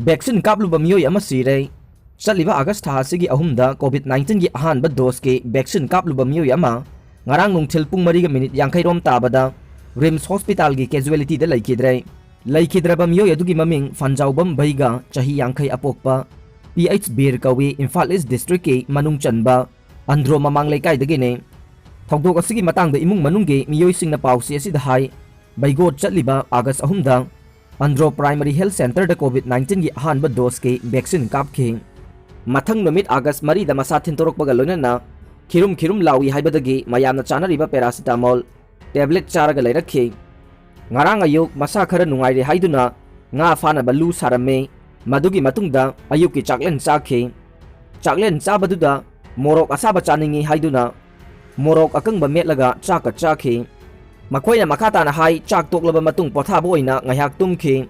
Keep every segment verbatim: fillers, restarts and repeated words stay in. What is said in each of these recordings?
Vaccine ꯀꯥꯞꯂꯨꯕ ꯃꯤꯑꯣꯏ ꯑꯃ ꯁꯤꯔꯦ꯫ ꯆꯠꯂꯤꯕ ꯑꯥꯒꯁ ꯊꯥ ꯑꯁꯤꯒꯤ ꯑꯍꯨꯝꯗ COVID nineteenꯒꯤ ꯑꯍꯥꯟꯕ ꯗꯣꯁꯀꯤ ꯚꯦꯛꯁꯤꯟ ꯀꯥꯞꯂꯨꯕ ꯃꯤꯑꯣꯏ ꯑꯃ ꯉꯔꯥꯡ ꯅꯨꯡꯊꯤꯜ ꯄꯨꯡ ꯃꯔꯤꯒ ꯃꯤꯅꯤꯠ ꯌꯥꯡꯈꯩ ꯔꯣꯝ ꯇꯥꯕꯗ ꯔꯤꯝꯁ ꯍꯣꯁꯄꯤꯇꯥꯜꯒꯤ ꯀꯦꯖꯨꯋꯦꯂꯤꯇꯤꯗ ꯂꯩꯈꯤꯗ꯭ꯔꯦ꯫ ꯂꯩꯈꯤꯗ꯭ꯔꯕ ꯃꯤꯑꯣꯏ ꯑꯗꯨꯒꯤ ꯃꯃꯤꯡ ꯐꯟꯖꯥꯎꯕꯝ ꯚꯩꯒ, ꯆꯍꯤ ꯌꯥꯡꯈꯩ ꯑꯄꯣꯛꯄ, ꯄꯤ ꯑꯩꯆ ꯕꯤꯔ ꯀꯧꯏ, ꯏꯝꯐꯥꯜ ꯏꯁ ꯗꯤꯁꯇ꯭ꯔꯤꯛꯀꯤ ꯃꯅꯨꯡ ꯆꯟꯕ ꯑꯟꯗ꯭ꯔꯣ ꯃꯃꯥꯡ ꯂꯩꯀꯥꯏꯗꯒꯤꯅꯤ꯫ ꯊꯧꯗꯣꯛ ꯑꯁꯤꯒꯤ ꯃꯇꯥꯡꯗ ꯏꯃꯨꯡ ꯃꯅꯨꯡꯒꯤ ꯃꯤꯑꯣꯏꯁꯤꯡꯅ ꯄꯥꯎꯆꯦ ꯑꯁꯤꯗ ꯍꯥꯏ, ꯚꯩꯒꯣ ꯆꯠꯂꯤꯕ ꯑꯥꯒꯁ ꯑꯍꯨꯝꯗ ꯑꯟꯗ꯭ꯔꯣ ꯄ꯭ꯔꯥꯏꯃꯔꯤ ꯍꯦꯜꯊ ꯁꯦꯟꯇꯔꯗ COVID nineteenꯒꯤ ꯑꯍꯥꯟꯕ ꯗꯣꯁꯀꯤ ꯚꯦꯛꯁꯤꯟ ꯀꯥꯞꯈꯤ꯫ ꯃꯊꯪ ꯅꯨꯃꯤꯠ ꯑꯥꯒꯁ ꯃꯔꯤꯗ ꯃꯁꯥ ꯊꯤꯟꯗꯣꯔꯛꯄꯒ ꯂꯣꯏꯅꯅ ꯈꯤꯔꯨꯝ ꯈꯤꯔꯨꯝ ꯂꯥꯎꯏ ꯍꯥꯏꯕꯗꯒꯤ ꯃꯌꯥꯝꯅ ꯆꯥꯅꯔꯤꯕ ꯄꯦꯔꯥꯁꯤꯇꯥꯃꯣꯜ ꯇꯦꯕ꯭ꯂꯦꯠ ꯆꯥꯔꯒ ꯂꯩꯔꯛꯈꯤ꯫ ꯉꯔꯥꯡ ꯑꯌꯨꯛ ꯃꯁꯥ ꯈꯔ ꯅꯨꯡꯉꯥꯏꯔꯦ ꯍꯥꯏꯗꯨꯅ ꯉꯥ ꯐꯥꯅꯕ ꯂꯨ ꯁꯥꯔꯝꯃꯤ꯫ ꯃꯗꯨꯒꯤ ꯃꯇꯨꯡꯗ ꯑꯌꯨꯛꯀꯤ ꯆꯥꯛꯂꯦꯟ ꯆꯥꯈꯤ꯫ ꯆꯥꯛꯂꯦꯟ ꯆꯥꯕꯗꯨꯗ ꯃꯣꯔꯣꯛ ꯑꯁꯥꯕ ꯆꯥꯅꯤꯡꯏ ꯍꯥꯏꯗꯨꯅ ꯃꯣꯔꯣꯛ ꯑꯀꯪꯕ ꯃꯦꯠꯂꯒ ꯆꯥꯛꯀ ꯆꯥꯈꯤ꯫ ꯃꯈꯣꯏꯅ ꯃꯈꯥ ꯇꯥꯅ ꯍꯥꯏ, ꯆꯥꯛ ꯇꯣꯛꯂꯕ ꯃꯇꯨꯡ ꯄꯣꯊꯥꯕ ꯑꯣꯏꯅ ꯉꯥꯏꯍꯥꯛ ꯇꯨꯝꯈꯤ꯫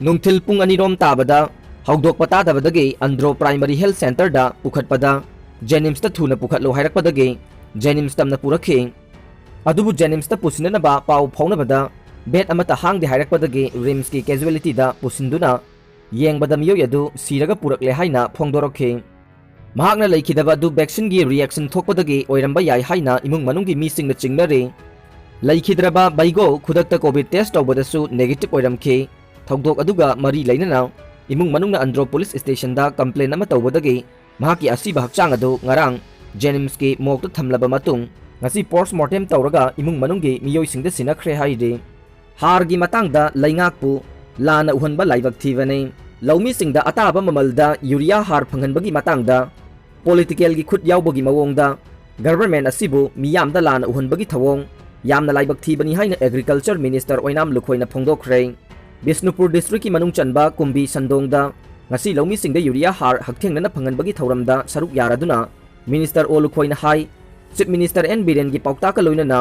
ꯅꯨꯡꯊꯤꯜ ꯄꯨꯡ ꯑꯅꯤ ꯔꯣꯝ ꯇꯥꯕꯗ ꯍꯧꯗꯣꯛꯄ ꯇꯥꯗꯕꯗꯒꯤ ꯑꯟꯗ꯭ꯔꯣ ꯄ꯭ꯔꯥꯏꯃꯔꯤ ꯍꯦꯜꯊ ꯁꯦꯟꯇꯔꯗ ꯄꯨꯈꯠꯄꯗ ꯖꯦꯅꯤꯝꯁꯇ ꯊꯨꯅ ꯄꯨꯈꯠꯂꯨ ꯍꯥꯏꯔꯛꯄꯗꯒꯤ ꯖꯦꯅꯤꯝꯁ ꯇꯝꯅ ꯄꯨꯔꯛꯈꯤ꯫ ꯑꯗꯨꯕꯨ ꯖꯦꯅꯤꯝꯁꯇ ꯄꯨꯁꯤꯟꯅꯅꯕ ꯄꯥꯎ ꯐꯥꯎꯅꯕꯗ ꯕꯦꯗ ꯑꯃꯠꯇ ꯍꯥꯡꯗꯦ ꯍꯥꯏꯔꯛꯄꯗꯒꯤ ꯔꯤꯝꯁꯀꯤ ꯀꯦꯖꯨꯋꯦꯂꯤꯇꯤꯗ ꯄꯨꯁꯤꯟꯗꯨꯅ ꯌꯦꯡꯕꯗ ꯃꯤꯑꯣꯏ ꯑꯗꯨ ꯁꯤꯔꯒ ꯄꯨꯔꯛꯂꯦ ꯍꯥꯏꯅ ꯐꯣꯡꯗꯣꯔꯛꯈꯤ꯫ ꯃꯍꯥꯛꯅ ꯂꯩꯈꯤꯗꯕ ꯑꯗꯨ ꯚꯦꯛꯁꯤꯟꯒꯤ ꯔꯤꯌꯦꯛꯁꯟ ꯊꯣꯛꯄꯗꯒꯤ ꯑꯣꯏꯔꯝꯕ ꯌꯥꯏ ꯍꯥꯏꯅ ꯏꯃꯨꯡ ꯃꯅꯨꯡꯒꯤ ꯃꯤꯁꯤꯡꯅ ꯆꯤꯡꯅꯔꯤ꯫ ꯂꯩꯈꯤꯗ꯭ꯔꯕ ꯚꯩꯒꯣ ꯈꯨꯗꯛꯇ ꯀꯣꯚꯤꯗ ꯇꯦꯁ ꯇꯧꯕꯗꯁꯨ ꯅꯦꯒꯦꯇꯤꯚ ꯑꯣꯏꯔꯝꯈꯤ꯫ ꯊꯧꯗꯣꯛ ꯑꯗꯨꯒ ꯃꯔꯤ ꯂꯩꯅꯅ ꯏꯃꯨꯡ ꯃꯅꯨꯡꯅ ꯑꯟꯗ꯭ꯔꯣ ꯄꯨꯂꯤꯁ ꯁ꯭ꯇꯦꯁꯟꯗ ꯀꯝꯄ꯭ꯂꯦꯟ ꯑꯃ ꯇꯧꯕꯗꯒꯤ ꯃꯍꯥꯛꯀꯤ ꯑꯁꯤꯕ ꯍꯛꯆꯥꯡ ꯑꯗꯨ ꯉꯔꯥꯡ ꯖꯦꯅꯤꯝꯁꯀꯤ ꯃꯣꯔꯒꯇ ꯊꯝꯂꯕ ꯃꯇꯨꯡ ꯉꯁꯤ ꯄꯣꯁꯠꯃꯣꯔꯇꯦꯝ ꯇꯧꯔꯒ ꯏꯃꯨꯡ ꯃꯅꯨꯡꯒꯤ ꯃꯤꯑꯣꯏꯁꯤꯡꯗ ꯁꯤꯟꯅꯈ꯭ꯔꯦ ꯍꯥꯏꯔꯤ꯫ ꯍꯥꯔꯒꯤ ꯃꯇꯥꯡꯗ ꯂꯩꯉꯥꯛꯄꯨ ꯂꯥꯟꯅ ꯎꯍꯟꯕ ꯂꯥꯏꯕꯛ ꯊꯤꯕꯅꯤ꯫ ꯂꯧꯃꯤꯁꯤꯡꯗ ꯑꯇꯥꯕ ꯃꯃꯜꯗ ꯌꯨꯔꯤꯌꯥ ꯍꯥꯔ ꯐꯪꯍꯟꯕꯒꯤ ꯃꯇꯥꯡꯗ ꯄꯣꯂꯤꯇꯤꯀꯦꯜꯒꯤ ꯈꯨꯠ ꯌꯥꯎꯕꯒꯤ ꯃꯑꯣꯡꯗ ꯒꯚꯔꯟꯃꯦꯟꯠ ꯑꯁꯤꯕꯨ ꯃꯤꯌꯥꯝꯗ ꯂꯥꯟꯅ ꯎꯍꯟꯕꯒꯤ ꯊꯧꯑꯣꯡ ꯌꯥꯝꯅ ꯂꯥꯏꯕꯛ ꯊꯤꯕꯅꯤ ꯍꯥꯏꯅ ꯑꯦꯒ꯭ꯔꯤꯀꯜꯆꯔ ꯃꯤꯅꯤꯁꯇꯔ ꯑꯣꯏꯅꯥꯝ ꯂꯨꯈꯣꯏꯅ ꯐꯣꯡꯗꯣꯛꯈ꯭ꯔꯦ꯫ ꯕꯤꯁꯅꯨꯄꯨꯔ ꯗꯤꯁꯇ꯭ꯔꯤꯛꯀꯤ ꯃꯅꯨꯡ ꯆꯟꯕ ꯀꯨꯝꯕꯤ ꯁꯟꯗꯣꯡꯗ ꯉꯁꯤ ꯂꯧꯃꯤꯁꯤꯡꯗ ꯌꯨꯔꯤꯌꯥ ꯍꯥꯔ ꯍꯛꯊꯦꯡꯅꯅ ꯐꯪꯍꯟꯕꯒꯤ ꯊꯧꯔꯝꯗ ꯁꯔꯨꯛ ꯌꯥꯔꯗꯨꯅ ꯃꯤꯅꯤꯁꯇꯔ ꯑꯣ ꯂꯨꯈꯣꯏꯅ ꯍꯥꯏ, ꯆꯤꯐ ꯃꯤꯅꯤꯁꯇꯔ ꯑꯦꯟ ꯕꯤꯔꯦꯟꯒꯤ ꯄꯥꯎꯇꯥꯛꯀ ꯂꯣꯏꯅꯅ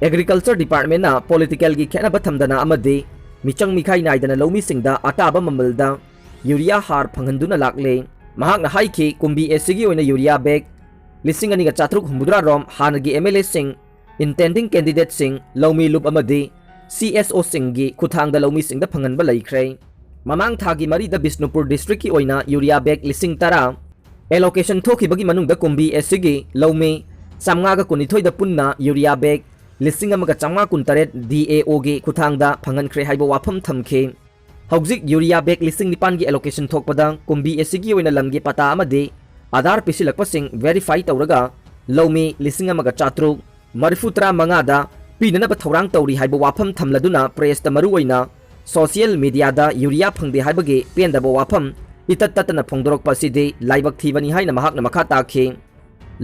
ꯑꯦꯒ꯭ꯔꯤꯀꯜꯆꯔ ꯗꯤꯄꯥꯔꯠꯃꯦꯟꯠꯅ ꯄꯣꯂꯤꯇꯤꯀꯦꯜꯒꯤ ꯈꯦꯠꯅꯕ ꯊꯝꯗꯅ ꯑꯃꯗꯤ ꯃꯤꯆꯪ ꯃꯤꯈꯥꯏ ꯅꯥꯏꯗꯅ ꯂꯧꯃꯤꯁꯤꯡꯗ ꯑꯇꯥꯕ ꯃꯃꯜꯗ ꯌꯨꯔꯤꯌꯥ ꯍꯥꯔ ꯐꯪꯍꯟꯗꯨꯅ ꯂꯥꯛꯂꯦ꯫ ꯃꯍꯥꯛꯅ ꯍꯥꯏꯈꯤ, ꯀꯨꯝꯕꯤ ꯑꯦꯁꯤꯒꯤ ꯑꯣꯏꯅ ꯌꯨꯔꯤꯌꯥ ꯕꯦꯒ ꯂꯤꯁꯤꯡ ꯑꯅꯤꯒ ꯆꯥꯇ꯭ꯔꯨꯛ ꯍꯨꯝꯐꯨꯇꯔꯥ ꯔꯣꯝ ꯍꯥꯟꯅꯒꯤ ꯑꯦꯝ ꯑꯦꯜ ꯑꯦꯁꯤꯡ, ꯏꯟꯇꯦꯟꯗꯤꯡ ꯀꯦꯟꯗꯤꯗꯦꯠꯁꯤꯡ, ꯂꯧꯃꯤ ꯂꯨꯞ ꯑꯃꯗꯤ ꯁꯤ ꯑꯦꯁ ꯑꯣꯁꯤꯡꯒꯤ ꯈꯨꯠꯊꯥꯡꯗ ꯂꯧꯃꯤꯁꯤꯡꯗ ꯐꯪꯍꯟꯕ ꯂꯩꯈ꯭ꯔꯦ꯫ ꯃꯃꯥꯡ ꯊꯥꯒꯤ ꯃꯔꯤꯗ ꯕꯤꯁꯅꯨꯄꯨꯔ ꯗꯤꯁꯇ꯭ꯔꯤꯛꯀꯤ ꯑꯣꯏꯅ ꯌꯨꯔꯤꯌꯥ ꯕꯦꯒ ꯂꯤꯁꯤꯡ ꯇꯔꯥ ꯑꯦꯂꯣꯀꯦꯁꯟ ꯊꯣꯛꯈꯤꯕꯒꯤ ꯃꯅꯨꯡꯗ ꯀꯨꯝꯕꯤ ꯑꯦꯁ ꯁꯤꯒꯤ ꯂꯧꯃꯤ ꯆꯥꯝꯃꯉꯥꯒ ꯀꯨꯟꯅꯤꯊꯣꯏꯗ ꯄꯨꯟꯅ ꯌꯨꯔꯤꯌꯥ ꯕꯦꯒ ꯂꯤꯁꯤꯡ ꯑꯃꯒ ꯆꯥꯝꯃꯉꯥ ꯀꯨꯟꯇꯔꯦꯠ ꯗꯤ ꯑꯦ ꯑꯣꯒꯤ ꯈꯨꯠꯊꯥꯡꯗ ꯐꯪꯍꯟꯈ꯭ꯔꯦ ꯍꯥꯏꯕ ꯋꯥꯐꯝ ꯊꯝꯈꯤ꯫ ꯍꯧꯖꯤꯛ ꯌꯨꯔꯤꯌꯥ ꯕꯦꯒ ꯂꯤꯁꯤꯡ ꯅꯤꯄꯥꯟꯒꯤ ꯑꯦꯂꯣꯀꯦꯁꯟ ꯊꯣꯛꯄꯗ ꯀꯨꯝꯕꯤ ꯑꯦꯁ ꯁꯤꯒꯤ ꯑꯣꯏꯅ ꯂꯝꯒꯤ ꯄꯇꯥ ꯑꯃꯗꯤ ꯑꯥꯙꯥꯔ ꯄꯤꯁꯤꯜꯂꯛꯄꯁꯤꯡ ꯚꯦꯔꯤꯐꯥꯏ ꯇꯧꯔꯒ ꯂꯧꯃꯤ ꯂꯤꯁꯤꯡ ꯑꯃꯒ ꯆꯥꯇ꯭ꯔꯨꯛ ꯃꯔꯤꯐꯨ ꯇꯔꯥ ꯃꯉꯥꯗ ꯄꯤꯅꯅꯕ ꯊꯧꯔꯥꯡ ꯇꯧꯔꯤ ꯍꯥꯏꯕ ꯋꯥꯐꯝ ꯊꯝꯂꯗꯨꯅ ꯄ꯭ꯔꯦꯁꯇ ꯃꯔꯨꯑꯣꯏꯅ ꯁꯣꯁꯤꯌꯦꯜ ꯃꯤꯗꯤꯌꯥꯗ ꯌꯨꯔꯤꯌꯥ ꯐꯪꯗꯦ ꯍꯥꯏꯕꯒꯤ ꯄꯦꯟꯗꯕ ꯋꯥꯐꯝ ꯏꯇꯠ ꯇꯠꯇꯅ ꯐꯣꯡꯗꯣꯔꯛꯄ ꯑꯁꯤꯗꯤ ꯂꯥꯏꯕꯛ ꯊꯤꯕꯅꯤ ꯍꯥꯏꯅ ꯃꯍꯥꯛꯅ ꯃꯈꯥ ꯇꯥꯈꯤ꯫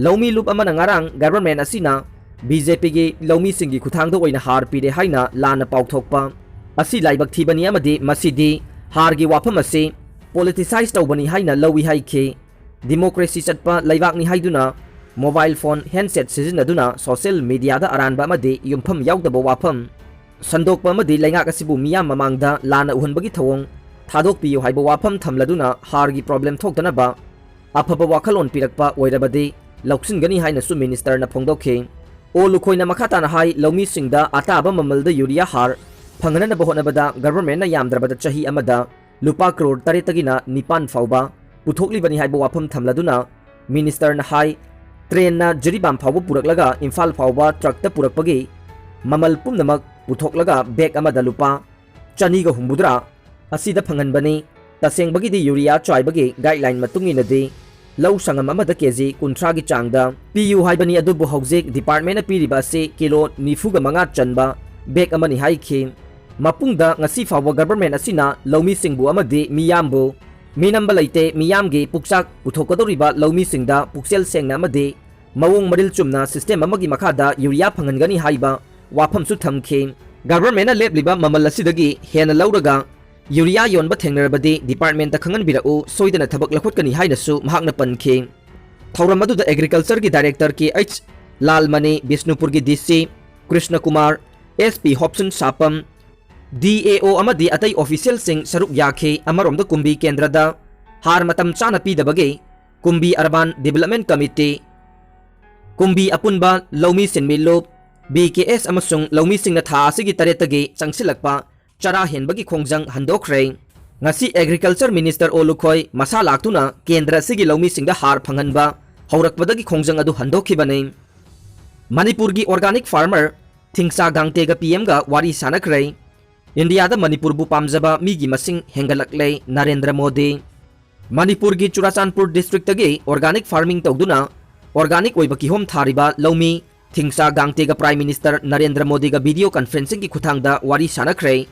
ꯂꯧꯃꯤ ꯂꯨꯞ ꯑꯃꯅ ꯉꯔꯥꯡ ꯒꯚꯔꯟꯃꯦꯟꯠ ꯑꯁꯤꯅ ꯕꯤ ꯖꯦ ꯄꯤꯒꯤ ꯂꯧꯃꯤꯁꯤꯡꯒꯤ ꯈꯨꯠꯊꯥꯡꯗ ꯑꯣꯏꯅ ꯍꯥꯔ ꯄꯤꯔꯦ ꯍꯥꯏꯅ ꯂꯥꯟꯅ ꯄꯥꯎꯊꯣꯛꯄ ꯑꯁꯤ ꯂꯥꯏꯕꯛ ꯊꯤꯕꯅꯤ ꯑꯃꯗꯤ ꯃꯁꯤꯗꯤ ꯍꯥꯔꯒꯤ ꯋꯥꯐꯝ ꯑꯁꯤ ꯄꯣꯂꯤꯇꯤꯁꯥꯏꯖ ꯇꯧꯕꯅꯤ ꯍꯥꯏꯅ ꯂꯧꯏ ꯍꯥꯏꯈꯤ꯫ ꯗꯤꯃꯣꯀ꯭ꯔꯦꯁꯤ ꯆꯠꯄ ꯂꯩꯕꯥꯛꯅꯤ ꯍꯥꯏꯗꯨꯅ ꯃꯣꯕꯥꯏꯜ ꯐꯣꯟ ꯍꯦꯟꯗꯁꯦꯠ ꯁꯤꯖꯤꯟꯅꯗꯨꯅ ꯁꯣꯁꯤꯌꯦꯜ ꯃꯤꯗꯤꯌꯥꯗ ꯑꯔꯥꯟꯕ ꯑꯃꯗꯤ ꯌꯨꯝꯐꯝ ꯌꯥꯎꯗꯕ ꯋꯥꯐꯝ ꯁꯟꯗꯣꯛꯄ ꯑꯃꯗꯤ ꯂꯩꯉꯥꯛ ꯑꯁꯤꯕꯨ ꯃꯤꯌꯥꯝ ꯃꯃꯥꯡꯗ ꯂꯥꯟꯅ ꯎꯍꯟꯕꯒꯤ ꯊꯧꯑꯣꯡ ꯊꯥꯗꯣꯛꯄꯤꯌꯨ ꯍꯥꯏꯕ ꯋꯥꯐꯝ ꯊꯝꯂꯗꯨꯅ ꯍꯥꯔꯒꯤ ꯄ꯭ꯔꯣꯕ꯭ꯂꯦꯝ ꯊꯣꯛꯇꯅꯕ ꯑꯐꯕ ꯋꯥꯈꯜꯂꯣꯟ ꯄꯤꯔꯛꯄ ꯑꯣꯏꯔꯕꯗꯤ ꯂꯧꯁꯤꯟꯒꯅꯤ ꯍꯥꯏꯅꯁꯨ ꯃꯤꯅꯤꯁꯇꯔꯅ ꯐꯣꯡꯗꯣꯛꯈꯤ꯫ ꯑꯣ ꯂꯨꯈꯣꯏꯅ ꯃꯈꯥ ꯇꯥꯅ ꯍꯥꯏ, ꯂꯧꯃꯤꯁꯤꯡꯗ ꯑꯇꯥꯕ ꯃꯃꯜꯗ ꯌꯨꯔꯤꯌꯥ ꯍꯥꯔ ꯐꯪꯍꯟꯅꯕ ꯍꯣꯠꯅꯕꯗ ꯒꯚꯔꯟꯃꯦꯟꯠꯅ ꯌꯥꯝꯗ꯭ꯔꯕꯗ ꯆꯍꯤ ꯑꯃꯗ ꯂꯨꯄꯥ ꯀ꯭ꯔꯣꯔ ꯇꯔꯦꯠꯇꯒꯤꯅ ꯅꯤꯄꯥꯟ ꯐꯥꯎꯕ ꯄꯨꯊꯣꯛꯂꯤꯕꯅꯤ ꯍꯥꯏꯕ ꯋꯥꯐꯝ ꯊꯝꯂꯗꯨꯅ ꯃꯤꯅꯤꯁꯇꯔꯅ ꯍꯥꯏ, ꯇ꯭ꯔꯦꯟꯅ ꯖꯤꯔꯤꯕꯥꯝ ꯐꯥꯎꯕ ꯄꯨꯔꯛꯂꯒ ꯏꯝꯐꯥꯜ ꯐꯥꯎꯕ ꯇ꯭ꯔꯛꯇ ꯄꯨꯔꯛꯄꯒꯤ ꯃꯃꯜ ꯄꯨꯝꯅꯃꯛ ꯄꯨꯊꯣꯛꯂꯒ ꯕꯦꯒ ꯑꯃꯗ ꯂꯨꯄꯥ ꯆꯅꯤꯒ ꯍꯨꯝꯐꯨꯇꯔꯥ ꯑꯁꯤꯗ ꯐꯪꯍꯟꯕꯅꯤ꯫ ꯇꯁꯦꯡꯕꯒꯤꯗꯤ ꯌꯨꯔꯤꯌꯥ ꯆꯥꯏꯕꯒꯤ ꯒꯥꯏꯗꯂꯥꯏꯟ ꯃꯇꯨꯡ ꯏꯟꯅꯗꯤ ꯂꯧ ꯁꯪꯉꯝ ꯑꯃꯗ ꯀꯦꯖꯤ ꯀꯨꯟꯊ꯭ꯔꯥꯒꯤ ꯆꯥꯡꯗ ꯄꯤꯌꯨ ꯍꯥꯏꯕꯅꯤ, ꯑꯗꯨꯕꯨ ꯍꯧꯖꯤꯛ ꯗꯤꯄꯥꯔꯠꯃꯦꯟꯠꯅ ꯄꯤꯔꯤꯕ ꯑꯁꯤ ꯀꯤꯂꯣ ꯅꯤꯐꯨꯒ ꯃꯉꯥ ꯆꯟꯕ ꯕꯦꯒ ꯑꯃꯅꯤ ꯍꯥꯏꯈꯤ꯫ ꯃꯄꯨꯡꯗ ꯉꯁꯤ ꯐꯥꯎꯕ ꯒꯚꯔꯟꯃꯦꯟꯠ ꯑꯁꯤꯅ ꯂꯧꯃꯤꯁꯤꯡꯕꯨ ꯑꯃꯗꯤ ꯃꯤꯌꯥꯝꯕꯨ ꯃꯤꯅꯝꯕ ꯂꯩꯇꯦ, ꯃꯤꯌꯥꯝꯒꯤ ꯄꯨꯛꯆꯥꯛ ꯄꯨꯊꯣꯛꯀꯗꯧꯔꯤꯕ ꯂꯧꯃꯤꯁꯤꯡꯗ ꯄꯨꯛꯆꯦꯜ ꯁꯦꯡꯅ ꯑꯃꯗꯤ ꯃꯑꯣꯡ ꯃꯔꯤꯜ ꯆꯨꯝꯅ ꯁꯤꯁꯇꯦꯝ ꯑꯃꯒꯤ ꯃꯈꯥꯗ ꯌꯨꯔꯤꯌꯥ ꯐꯪꯍꯟꯒꯅꯤ ꯍꯥꯏꯕ ꯋꯥꯐꯝꯁꯨ ꯊꯝꯈꯤ꯫ ꯒꯚꯔꯟꯃꯦꯟꯠꯅ ꯂꯦꯞꯂꯤꯕ ꯃꯃꯜ ꯑꯁꯤꯗꯒꯤ ꯍꯦꯟꯅ ꯂꯧꯔꯒ ꯌꯨꯔꯤꯌꯥ ꯌꯣꯟꯕ ꯊꯦꯡꯅꯔꯕꯗꯤ ꯗꯤꯄꯥꯔꯠꯃꯦꯟꯠꯇ ꯈꯪꯍꯟꯕꯤꯔꯛꯎ, ꯁꯣꯏꯗꯅ ꯊꯕꯛ ꯂꯧꯈꯠꯀꯅꯤ ꯍꯥꯏꯅꯁꯨ ꯃꯍꯥꯛꯅ ꯄꯟꯈꯤ꯫ ꯊꯧꯔꯝ ꯑꯗꯨꯗ ꯑꯦꯒ꯭ꯔꯤꯀꯜꯆꯔꯒꯤ ꯗꯥꯏꯔꯦꯛꯇꯔ ꯀꯦ ꯑꯩꯆ ꯂꯥꯜꯃꯅꯤ, ꯕꯤꯁꯅꯨꯄꯨꯔꯒꯤ ꯗꯤ ꯁꯤ ꯀ꯭ꯔꯤꯁꯅꯀꯨꯃꯥꯔ, ꯑꯦꯁ ꯄꯤ ꯍꯣꯞꯁꯟ ꯁꯥꯄꯝ, ꯗꯤ ꯑꯦ ꯑꯣ ꯑꯃꯗꯤ ꯑꯇꯩ ꯑꯣꯐꯤꯁꯤꯌꯦꯜꯁꯤꯡ ꯁꯔꯨꯛ ꯌꯥꯈꯤ꯫ ꯑꯃꯔꯣꯝꯗ ꯀꯨꯝꯕꯤ ꯀꯦꯟꯗ꯭ꯔꯗ ꯍꯥꯔ ꯃꯇꯝ ꯆꯥꯅ ꯄꯤꯗꯕꯒꯤ ꯀꯨꯝꯕꯤ ꯑꯔꯕꯥꯟ ꯗꯤꯕꯦꯂꯞꯃꯦꯟꯠ ꯀꯃꯤꯇꯤ, ꯀꯨꯝꯕꯤ ꯑꯄꯨꯟꯕ ꯂꯧꯃꯤ ꯁꯤꯟꯃꯤ ꯂꯨꯞ, ꯕꯤ ꯀꯦ ꯑꯦꯁ ꯑꯃꯁꯨꯡ ꯂꯧꯃꯤꯁꯤꯡꯅ ꯊꯥ ꯑꯁꯤꯒꯤ ꯇꯔꯦꯠꯇꯒꯤ ꯆꯪꯁꯤꯜꯂꯛꯄ ꯆꯔꯥ ꯍꯦꯟꯕꯒꯤ ꯈꯣꯡꯖꯪ ꯍꯟꯗꯣꯛꯈ꯭ꯔꯦ꯫ ꯉꯁꯤ Agriculture Minister ꯑꯣ ꯂꯨꯈꯣꯏ ꯃꯁꯥ ꯂꯥꯛꯇꯨꯅ ꯀꯦꯟꯗ꯭ꯔ ꯑꯁꯤꯒꯤ ꯂꯧꯃꯤꯁꯤꯡꯗ ꯍꯥꯔ ꯐꯪꯍꯟꯕ ꯍꯧꯔꯛꯄꯗꯒꯤ ꯈꯣꯡꯖꯪ ꯑꯗꯨ ꯍꯟꯗꯣꯛꯈꯤꯕꯅꯤ꯫ ꯃꯅꯤꯄꯨꯔꯒꯤ organic farmer ꯊꯤꯡꯆꯥ ꯒꯥꯡꯇꯦꯒ ꯄꯤ ꯑꯦꯝꯒ ꯋꯥꯔꯤ ꯁꯥꯟꯅꯈ꯭ꯔꯦ꯫ ꯏꯟꯗꯤꯌꯥꯗ ꯃꯅꯤꯄꯨꯔꯕꯨ ꯄꯥꯝꯖꯕ ꯃꯤꯒꯤ ꯃꯁꯤꯡ ꯍꯦꯟꯒꯠꯂꯛꯂꯦ ꯅꯔꯦꯟꯗ꯭ꯔ ꯃꯣꯗꯤ꯫ ꯃꯅꯤꯄꯨꯔꯒꯤ ꯆꯨꯔꯥꯆꯥꯟꯄꯨꯔ districtꯇꯒꯤ organic farming ꯇꯧꯗꯨꯅ organic ꯑꯣꯏꯕ ꯀꯤꯍꯣꯝ ꯊꯥꯔꯤꯕ ꯂꯧꯃꯤ ꯊꯤꯡꯆꯥ ꯒꯥꯡꯇꯦꯒ Prime Minister ꯅꯔꯦꯟꯗ꯭ꯔ ꯃꯣꯗꯤꯒ video conferencingꯒꯤ ꯈꯨꯠꯊꯥꯡꯗ ꯋꯥꯔꯤ ꯁꯥꯟꯅꯈ꯭ꯔꯦ꯫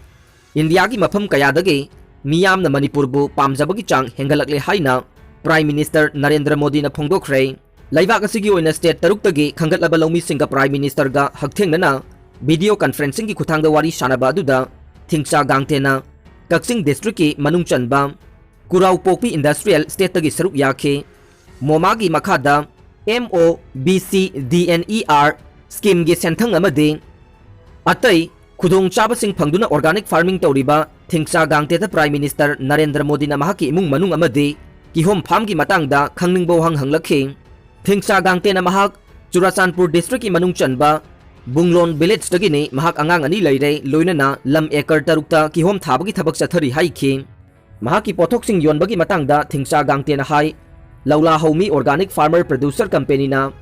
ꯏꯟꯗꯤꯌꯥꯒꯤ ꯃꯐꯝ ꯀꯌꯥꯗꯒꯤ ꯃꯤꯌꯥꯝꯅ ꯃꯅꯤꯄꯨꯔꯕꯨ ꯄꯥꯝꯖꯕꯒꯤ ꯆꯥꯡ ꯍꯦꯟꯒꯠꯂꯛꯂꯦ ꯍꯥꯏꯅ Prime Minister ꯅꯔꯦꯟꯗ꯭ꯔ ꯃꯣꯗꯤꯅ ꯐꯣꯡꯗꯣꯛꯈ꯭ꯔꯦ꯫ ꯂꯩꯕꯥꯛ ꯑꯁꯤꯒꯤ ꯑꯣꯏꯅ state ꯇꯔꯨꯛꯇꯒꯤ ꯈꯟꯒꯠꯂꯕ ꯂꯧꯃꯤꯁꯤꯡꯒ Prime Ministerꯒ ꯍꯛꯊꯦꯡꯅꯅ video conferencingꯒꯤ ꯈꯨꯠꯊꯥꯡꯗ ꯋꯥꯔꯤ ꯁꯥꯟꯅꯕ ꯑꯗꯨꯗ ꯊꯤꯡꯆꯥ ꯒꯥꯡꯇꯦꯅ ꯀꯛꯆꯤꯡ districtꯀꯤ ꯃꯅꯨꯡ ꯆꯟꯕ ꯀꯨꯔꯥꯎꯄꯣꯛꯄꯤ industrial estateꯇꯒꯤ ꯁꯔꯨꯛ ꯌꯥꯈꯤ꯫ ꯃꯣꯃꯥꯒꯤ ꯃꯈꯥꯗ M O B C D N E R schemeꯒꯤ ꯁꯦꯟꯊꯪ ꯑꯃꯗꯤ ꯑꯇꯩ ꯈꯨꯗꯣꯡꯆꯥꯕꯁꯤꯡ ꯐꯪꯗꯨꯅ organic farming ꯇꯧꯔꯤꯕ ꯊꯤꯡꯆꯥ ꯒꯥꯡꯇꯦꯗ Prime Minister ꯅꯔꯦꯟꯗ꯭ꯔ ꯃꯣꯗꯤꯅ ꯃꯍꯥꯛꯀꯤ ꯏꯃꯨꯡ ꯃꯅꯨꯡ ꯑꯃꯗꯤ ꯀꯤꯍꯣꯝ farmꯒꯤ ꯃꯇꯥꯡꯗ ꯈꯪꯅꯤꯡꯕ ꯋꯥꯍꯪ ꯍꯪꯂꯛꯈꯤ꯫ ꯊꯤꯡꯆꯥ ꯒꯥꯡꯇꯦꯅ ꯃꯍꯥꯛ ꯆꯨꯔꯥꯆꯥꯟꯄꯨꯔ districtꯀꯤ ꯃꯅꯨꯡ ꯆꯟꯕ ꯕꯨꯡꯂꯣꯟ villageꯇꯒꯤꯅꯤ꯫ ꯃꯍꯥꯛ ꯑꯉꯥꯡ ꯑꯅꯤ ꯂꯩꯔꯦ, ꯂꯣꯏꯅꯅ ꯂꯝ acre ꯇꯔꯨꯛꯇ ꯀꯤꯍꯣꯝ ꯊꯥꯕꯒꯤ ꯊꯕꯛ ꯆꯠꯊꯔꯤ ꯍꯥꯏꯈꯤ꯫ ꯃꯍꯥꯛꯀꯤ ꯄꯣꯠꯊꯣꯛꯁꯤꯡ ꯌꯣꯟꯕꯒꯤ ꯃꯇꯥꯡꯗ ꯊꯤꯡꯆꯥ ꯒꯥꯡꯇꯦꯅ ꯍꯥꯏ, ꯂꯧꯂꯥ ꯍꯧꯃꯤ organic farmer producer companyꯅ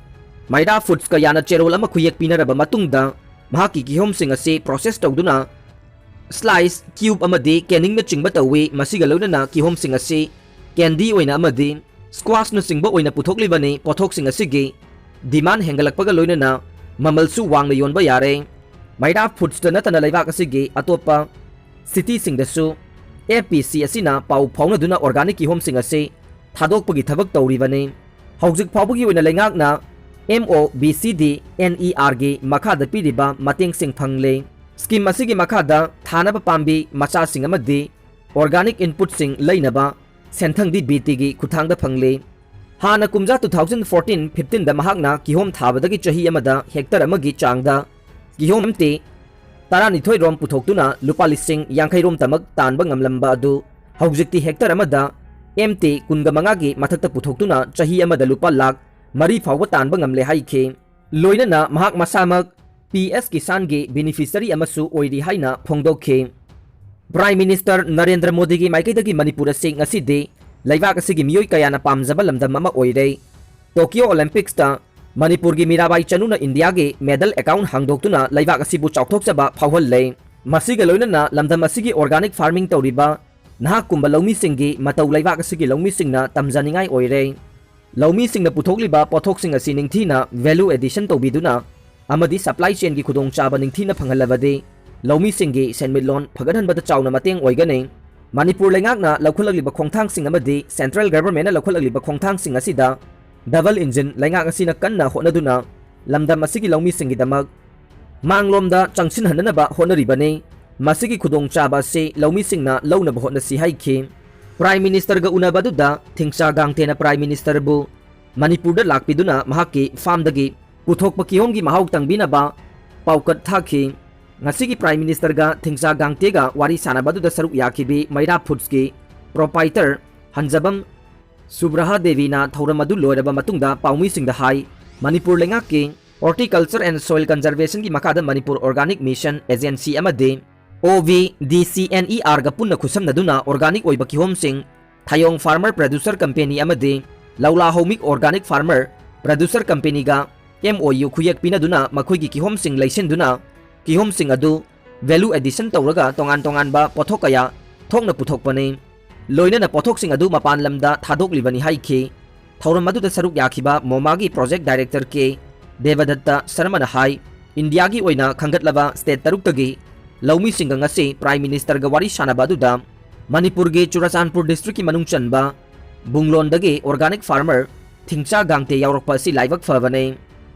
ꯃꯩꯔꯥ Foodsꯀ ꯌꯥꯅ ꯆꯦꯔꯣꯜ ꯑꯃ ꯈꯨꯌꯦꯛ ꯄꯤꯅꯔꯕ ꯃꯇꯨꯡꯗ ꯃꯍꯥꯛꯀꯤ ꯀꯤꯍꯣꯝꯁꯤꯡ ꯑꯁꯤ process ꯇꯧꯗꯨꯅ slice, cube ꯑꯃꯗꯤ canningꯅꯆꯤꯡꯕ ꯇꯧꯏ꯫ ꯃꯁꯤꯒ ꯂꯣꯏꯅꯅ ꯀꯤꯍꯣꯝꯁꯤꯡ ꯑꯁꯤ candy ꯑꯣꯏꯅ ꯑꯃꯗꯤ squashꯅꯆꯤꯡꯕ ꯑꯣꯏꯅ ꯄꯨꯊꯣꯛꯂꯤꯕꯅꯤ꯫ ꯄꯣꯠꯊꯣꯛꯁꯤꯡ ꯑꯁꯤꯒꯤ demand ꯍꯦꯟꯒꯠꯂꯛꯄꯒ ꯂꯣꯏꯅꯅ ꯃꯃꯜꯁꯨ ꯋꯥꯡꯅ ꯌꯣꯟꯕ ꯌꯥꯔꯦ꯫ ꯃꯩꯔꯥ Foodsꯇ ꯅꯠꯇꯅ ꯂꯩꯕꯥꯛ ꯑꯁꯤꯒꯤ ꯑꯇꯣꯞꯄ cityꯁꯤꯡꯗꯁꯨ F P C ꯑꯁꯤꯅ ꯄꯥꯎ ꯐꯥꯎꯅꯗꯨꯅ organic ꯀꯤꯍꯣꯝꯁꯤꯡ ꯑꯁꯤ ꯊꯥꯗꯣꯛꯄꯒꯤ ꯊꯕꯛ ꯇꯧꯔꯤꯕꯅꯤ꯫ ꯍꯧꯖꯤꯛ ꯐꯥꯎꯕꯒꯤ ꯑꯣꯏꯅ ꯂꯩꯉꯥꯛꯅ M O B C D N E Rꯒꯤ ꯃꯈꯥꯗ ꯄꯤꯔꯤꯕ ꯃꯇꯦꯡꯁꯤꯡ ꯐꯪꯂꯦ꯫ Scheme ꯑꯁꯤꯒꯤ ꯃꯈꯥꯗ ꯊꯥꯅꯕ ꯄꯥꯝꯕꯤ ꯃꯆꯥꯁꯤꯡ ꯑꯃꯗꯤ organic inputꯁꯤꯡ ꯂꯩꯅꯕ ꯁꯦꯟꯊꯪꯗꯤ B Tꯒꯤ ꯈꯨꯠꯊꯥꯡꯗ ꯐꯪꯂꯦ꯫ ꯍꯥꯟꯅ ꯀꯨꯝꯖꯥ two thousand fourteen fifteen ꯗ ꯃꯍꯥꯛꯅ ꯀꯤꯍꯣꯝ ꯊꯥꯕꯗꯒꯤ ꯆꯍꯤ ꯑꯃꯗ hectare ꯑꯃꯒꯤ ꯆꯥꯡꯗ ꯀꯤꯍꯣꯝ M T ꯇꯔꯥꯅꯤꯊꯣꯏ ꯔꯣꯝ ꯄꯨꯊꯣꯛꯇꯨꯅ ꯂꯨꯄꯥ ꯂꯤꯁꯤꯡ ꯌꯥꯡꯈꯩ ꯔꯣꯝꯇꯃꯛ ꯇꯥꯟꯕ ꯉꯝꯂꯝꯕ ꯑꯗꯨ ꯍꯧꯖꯤꯛꯇꯤ hectare ꯑꯃꯗ M T ꯀꯨꯟꯒ ꯃꯉꯥꯒꯤ ꯃꯊꯛꯇ ꯄꯨꯊꯣꯛꯇꯨꯅ ꯆꯍꯤ ꯑꯃꯗ ꯂꯨꯄꯥ ꯂꯥꯈ ꯃꯔꯤ ꯐꯥꯎꯕ ꯇꯥꯟꯕ ꯉꯝꯂꯦ ꯍꯥꯏꯈꯤ꯫ ꯂꯣꯏꯅꯅ ꯃꯍꯥꯛ ꯃꯁꯥꯃꯛ P S ꯀꯤꯁꯥꯟꯒꯤ beneficiary ꯑꯃꯁꯨ ꯑꯣꯏꯔꯤ ꯍꯥꯏꯅ ꯐꯣꯡꯗꯣꯛꯈꯤ꯫ Prime Minister ꯅꯔꯦꯟꯗ꯭ꯔ ꯃꯣꯗꯤꯒꯤ ꯃꯥꯏꯀꯩꯗꯒꯤ ꯃꯅꯤꯄꯨꯔ ꯑꯁꯤ ꯉꯁꯤꯗꯤ ꯂꯩꯕꯥꯛ ꯑꯁꯤꯒꯤ ꯃꯤꯑꯣꯏ ꯀꯌꯥꯅ ꯄꯥꯝꯖꯕ ꯂꯝꯗꯝ ꯑꯃ ꯑꯣꯏꯔꯦ꯫ Tokyo Olympicsꯇ ꯃꯅꯤꯄꯨꯔꯒꯤ ꯃꯤꯔꯥꯕꯥꯏ ꯆꯅꯨꯅ ꯏꯟꯗꯤꯌꯥꯒꯤ medal account ꯍꯥꯡꯗꯣꯛꯇꯨꯅ ꯂꯩꯕꯥꯛ ꯑꯁꯤꯕꯨ ꯆꯥꯎꯊꯣꯛꯆꯕ ꯐꯥꯎꯍꯜꯂꯦ꯫ ꯃꯁꯤꯒ ꯂꯣꯏꯅꯅ ꯂꯝꯗꯝ ꯑꯁꯤꯒꯤ organic farming ꯇꯧꯔꯤꯕ ꯅꯍꯥꯛꯀꯨꯝꯕ ꯂꯧꯃꯤꯁꯤꯡꯒꯤ ꯃꯇꯧ ꯂꯩꯕꯥꯛ ꯑꯁꯤꯒꯤ ꯂꯧꯃꯤꯁꯤꯡꯅ ꯇꯝꯖꯅꯤꯡꯉꯥꯏ ꯑꯣꯏꯔꯦ꯫ ꯂꯧꯃꯤꯁꯤꯡꯅ ꯄꯨꯊꯣꯛꯂꯤꯕ ꯄꯣꯠꯊꯣꯛꯁꯤꯡ ꯑꯁꯤ ꯅꯤꯡꯊꯤꯅ value addition ꯇꯧꯕꯤꯗꯨꯅ ꯑꯃꯗꯤ supply chainꯒꯤ ꯈꯨꯗꯣꯡꯆꯥꯕ ꯅꯤꯡꯊꯤꯅ ꯐꯪꯍꯜꯂꯕꯗꯤ ꯂꯧꯃꯤꯁꯤꯡꯒꯤ ꯁꯦꯟꯃꯤꯠꯂꯣꯟ ꯐꯒꯠꯍꯟꯕꯗ ꯆꯥꯎꯅ ꯃꯇꯦꯡ ꯑꯣꯏꯒꯅꯤ꯫ ꯃꯅꯤꯄꯨꯔ ꯂꯩꯉꯥꯛꯅ ꯂꯧꯈꯠꯂꯛꯂꯤꯕ ꯈꯣꯡꯊꯥꯡꯁꯤꯡ ꯑꯃꯗꯤ central governmentꯅ ꯂꯧꯈꯠꯂꯛꯂꯤꯕ ꯈꯣꯡꯊꯥꯡꯁꯤꯡ ꯑꯁꯤꯗ double engine ꯂꯩꯉꯥꯛ ꯑꯁꯤꯅ ꯀꯟꯅ ꯍꯣꯠꯅꯗꯨꯅ ꯂꯝꯗꯝ ꯑꯁꯤꯒꯤ ꯂꯧꯃꯤꯁꯤꯡꯒꯤꯗꯃꯛ ꯃꯥꯡꯂꯣꯝꯗ ꯆꯪꯁꯤꯟꯍꯟꯅꯅꯕ ꯍꯣꯠꯅꯔꯤꯕꯅꯤ꯫ ꯃꯁꯤꯒꯤ ꯈꯨꯗꯣꯡꯆꯥꯕ ꯑꯁꯤ ꯂꯧꯃꯤꯁꯤꯡꯅ ꯂꯧꯅꯕ ꯍꯣꯠꯅꯁꯤ ꯍꯥꯏꯈꯤ꯫ Prime Ministerꯒ ꯎꯅꯕ ꯑꯗꯨꯗ ꯊꯤꯡꯆꯥ ꯒꯥꯡꯇꯦꯅ Prime Ministerꯕꯨ ꯃꯅꯤꯄꯨꯔꯗ ꯂꯥꯛꯄꯤꯗꯨꯅ ꯃꯍꯥꯛꯀꯤ farmꯗꯒꯤ ꯄꯨꯊꯣꯛꯄ ꯀꯤꯍꯣꯝꯒꯤ ꯃꯍꯥꯎ ꯇꯪꯕꯤꯅꯕ ꯄꯥꯎꯀꯠ ꯊꯥꯈꯤ꯫ ꯉꯁꯤꯒꯤ Prime Ministerꯒ ꯊꯤꯡꯆꯥ ꯒꯥꯡꯇꯦꯒ ꯋꯥꯔꯤ ꯁꯥꯟꯅꯕ ꯑꯗꯨꯗ ꯁꯔꯨꯛ ꯌꯥꯈꯤꯕꯤ ꯃꯩꯔꯥ Foodsꯀꯤ proprietor ꯍꯟꯖꯕꯝ ꯁꯨꯕ꯭ꯔꯍꯥ ꯗꯦꯕꯤꯅ ꯊꯧꯔꯝ ꯑꯗꯨ ꯂꯣꯏꯔꯕ ꯃꯇꯨꯡꯗ ꯄꯥꯎꯃꯤꯁꯤꯡꯗ ꯍꯥꯏ, ꯃꯅꯤꯄꯨꯔ ꯂꯩꯉꯥꯛꯀꯤ Horticulture and Soil Conservationꯒꯤ ꯃꯈꯥꯗ ꯃꯅꯤꯄꯨꯔ Organic Mission Agency ꯑꯃꯗꯤ OVDCNERꯒ ꯄꯨꯟꯅ ꯈꯨꯠꯁꯝꯅꯗꯨꯅ organic ꯑꯣꯏꯕ ꯀꯤꯍꯣꯝꯁꯤꯡ ꯊꯌꯣꯡ farmer producer company ꯑꯃꯗꯤ ꯂꯧꯂꯥ ꯍꯧꯃꯤꯛ organic farmer producer companyꯒ MOU ꯈꯨꯌꯦꯛ ꯄꯤꯅꯗꯨꯅ ꯃꯈꯣꯏꯒꯤ ꯀꯤꯍꯣꯝꯁꯤꯡ ꯂꯩꯁꯤꯟꯗꯨꯅ ꯀꯤꯍꯣꯝꯁꯤꯡ ꯑꯗꯨ value addition ꯇꯧꯔꯒ ꯇꯣꯉꯥꯟ ꯇꯣꯉꯥꯟꯕ ꯄꯣꯠꯊꯣꯛ ꯀꯌꯥ ꯊꯣꯛꯅ ꯄꯨꯊꯣꯛꯄꯅꯤ꯫ ꯂꯣꯏꯅꯅ ꯄꯣꯠꯊꯣꯛꯁꯤꯡ ꯑꯗꯨ ꯃꯄꯥꯟ ꯂꯝꯗ ꯊꯥꯗꯣꯛꯂꯤꯕꯅꯤ ꯍꯥꯏꯈꯤ꯫ ꯊꯧꯔꯝ ꯑꯗꯨꯗ ꯁꯔꯨꯛ ꯌꯥꯈꯤꯕ MoMAꯒꯤ project director ꯀꯦ ꯗꯦꯕꯗꯠꯇ ꯁꯔꯃꯅ ꯍꯥꯏ, ꯏꯟꯗꯤꯌꯥꯒꯤ ꯑꯣꯏꯅ ꯈꯟꯒꯠꯂꯕ state ꯇꯔꯨꯛꯇꯒꯤ ꯂꯧꯃꯤꯁꯤꯡꯒ ꯉꯁꯤ Prime Ministerꯒ ꯋꯥꯔꯤ ꯁꯥꯟꯅꯕ ꯑꯗꯨꯗ ꯃꯅꯤꯄꯨꯔꯒꯤ ꯆꯨꯔꯆꯥꯟꯄꯨꯔ districtꯀꯤ ꯃꯅꯨꯡ ꯆꯟꯕ ꯕꯨꯡꯂꯣꯟꯗꯒꯤ organic farmer ꯊꯤꯡꯆꯥ ꯒꯥꯡꯇꯦ ꯌꯥꯎꯔꯛꯄ ꯑꯁꯤ ꯂꯥꯏꯕꯛ ꯐꯕꯅꯤ꯫